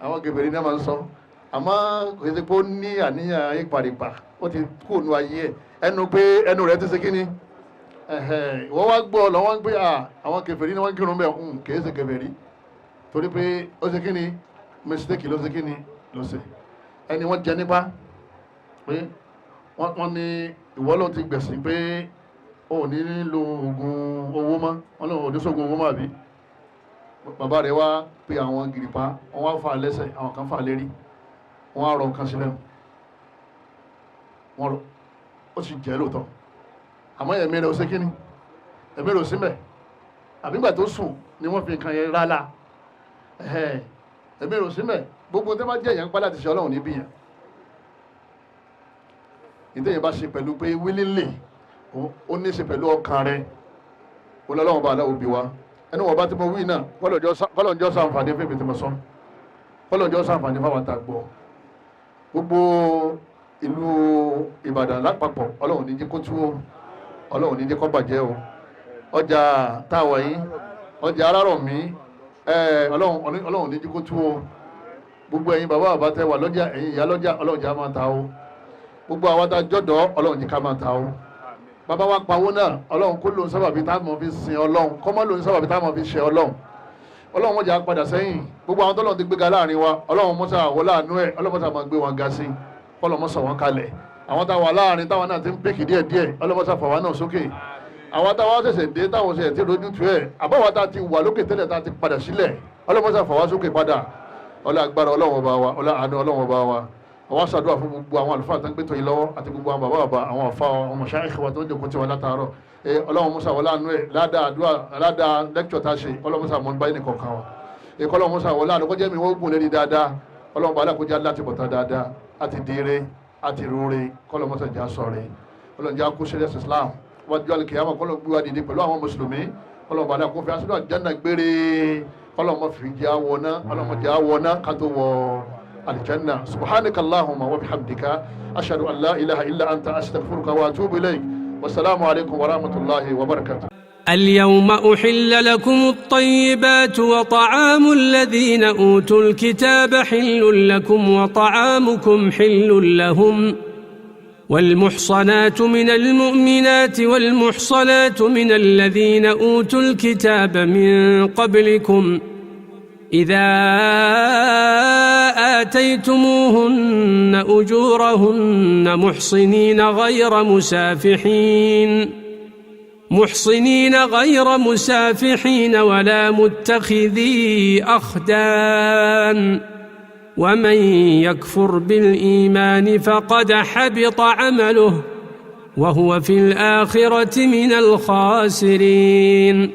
àwọn kèfèrí náà máa ń sọ. Àmọ́ kò sí pé ó ní àníyàn é pàrìpà, ó ti kú ònú ayé ẹ̀, ẹnu pé ẹnu rẹ̀ ti ṣe kíni, Ìwọ wá gbọ́ lọ́wọ́ ń gbé àwọn kèfèrí ni wọ́n ń kírun bẹ́ẹ̀, kìí ṣe kèfèrí, torí pé ó ṣe kí ni mistake ló ṣe kí ni ló ṣe. Ẹni wọ́n jẹ nípa pé wọ́n ní ìwọ ló ti gbẹ̀sìn pé ó ní lo oògùn owó mọ́, wọ́n lóun ò ní sóògùn owó mọ́ àbí. Bàbá rẹ̀ wá pe àwọn gìrìpá, wọ́n wá fà lẹ́sẹ̀, àwọn kan fà lérí, wọ́n á rọ nǹkan sílẹ̀, wọ́n rọ, ó sì jẹ́ lóòótọ́. Àmọ́ ẹ̀mí rẹ̀ ó ṣe kíni, ẹ̀mí rẹ̀ ó sí mẹ́, àbí ìgbà tó sùn ni wọ́n fi nǹkan yẹn rálá, ẹ̀mí rẹ̀ ó sí mẹ́. Gbogbo tẹ́ bá jẹ́ èèyàn ń pa láti ṣe, Ọlọ́run níbí yẹn. Ìtẹ̀yìn bá ṣe pẹ̀lú pé willingly, ó ní í ṣe pẹ̀lú ọkàn rẹ̀, olọ́lọ́wọ́n bá aláwọ̀ bí wa. Ẹnu wọn bá ti mọ wí náà, kọ́lọ̀njọ́ sàǹfààní fún èmi tí mo sọ, kọ́lọ̀njọ́ sàǹfààní fáwọn tá a gbọ́. Gbogbo ìlú Ìbàdàn lápapọ̀, Ọlọ́run ní jẹ́ kó tú o, Ọlọ́run ní jẹ́ kó bàjẹ́ o. Ọjà táwa yìí, ọjà Arárọ̀mí, Ọlọ́run ní jẹ́ kó tú o. Gbogbo ẹ̀yin bàbá bàbá tẹ́ wà lọ́jà, ẹ̀yin ìyá lọ́jà, Ọlọ́run jẹ́ á máa ta o. Gbogbo àwọn tá a jọ̀dọ̀, Ọlọ́run jẹ́ ká máa ta o. Bàbá wa pawó náà, Ọlọ́run kó lóun sábàbí tá a mọ̀ fi sin Ọlọ́run, kọ́ mọ́ lóun sábàbí tá a mọ̀ fi ṣe Ọlọ́run. Ọlọ́run wọ́n jẹ́ á padà sẹ́yìn. Gbogbo àwọn tọ́lọ́run ti gbéga láàrin wa, Ọlọ́run mọ́sá wọlé àánú ẹ̀, Ọlọ́run mọ́sá máa gbé wọn ga sí, kọ́lọ́ mọ́sá wọn kalẹ̀. Àwọn táwa láàrin táwa náà ti ń pèkì díẹ̀ díẹ̀, Ọlọ́run mọ́sá fà wá náà sókè. Àwọn táwa ṣẹ̀ṣẹ̀ dé, táwọn ṣẹ̀ṣẹ̀ ti rojú tu ẹ̀, àbáwá tá a ti wà lókè tẹ́lẹ̀ tá a ti padà sílẹ̀, Ọlọ́run mọ́sá fà wá sókè padà. Ọlá agbára Ọlọ́run ọba wa, ọlá àánú Ọlọ́run ọba wa. Àwọn aṣàdúrà fún gbogbo àwọn àlùfáà tó ń gbé tó yìí lọ́wọ́, àti gbogbo àwọn bàbá bàbá, àwọn àfa, àwọn mashayikh wa tó ń jòkó tiwọn látàárọ̀. Ọlọ́run musa wọlé àánú ẹ̀, ládàá àdúrà, ládàá lecture tá a ṣe, Ọlọ́run musa mọ̀ ní báyìí nìkan wa. Kọ́lọ́run musa wọlé àánú kọjá mi, wọ́n gùn lérí dáadáa. Ọlọ́run bá alákòjá láti bọ̀tán dáadáa, àti dire àti rúre, kọ́lọ́run musa já sọ̀rẹ́. Ọlọ́run já kó serious Islam wájú alikiyama, kọ́lọ́run gbé wa dìde pẹ̀lú àwọn mùsùlùmí. Kọ́lọ́run bá alákòó fi aṣọ àjánà gbére, kọ́lọ́run mọ̀ fi jẹ́ àwọ̀ná, Ọlọ́run mọ̀ jẹ́ àwọ̀ná kátó wọ الجنة. سبحانك اللهم وبحمدك، أشهد أن لا إله إلا أنت، أستغفرك وأتوب إليك، والسلام عليكم ورحمة الله وبركاته. اليوم أحل لكم الطيبات، وطعام الذين أوتوا الكتاب حل لكم وطعامكم حل لهم، والمحصنات من المؤمنات والمحصنات من الذين أوتوا الكتاب من قبلكم إذا آتيتموهن أجورهن محصنين غير مسافحين ولا متخذي أخدان. ومن يكفر بالإيمان فقد حبط عمله وهو في الآخرة من الخاسرين.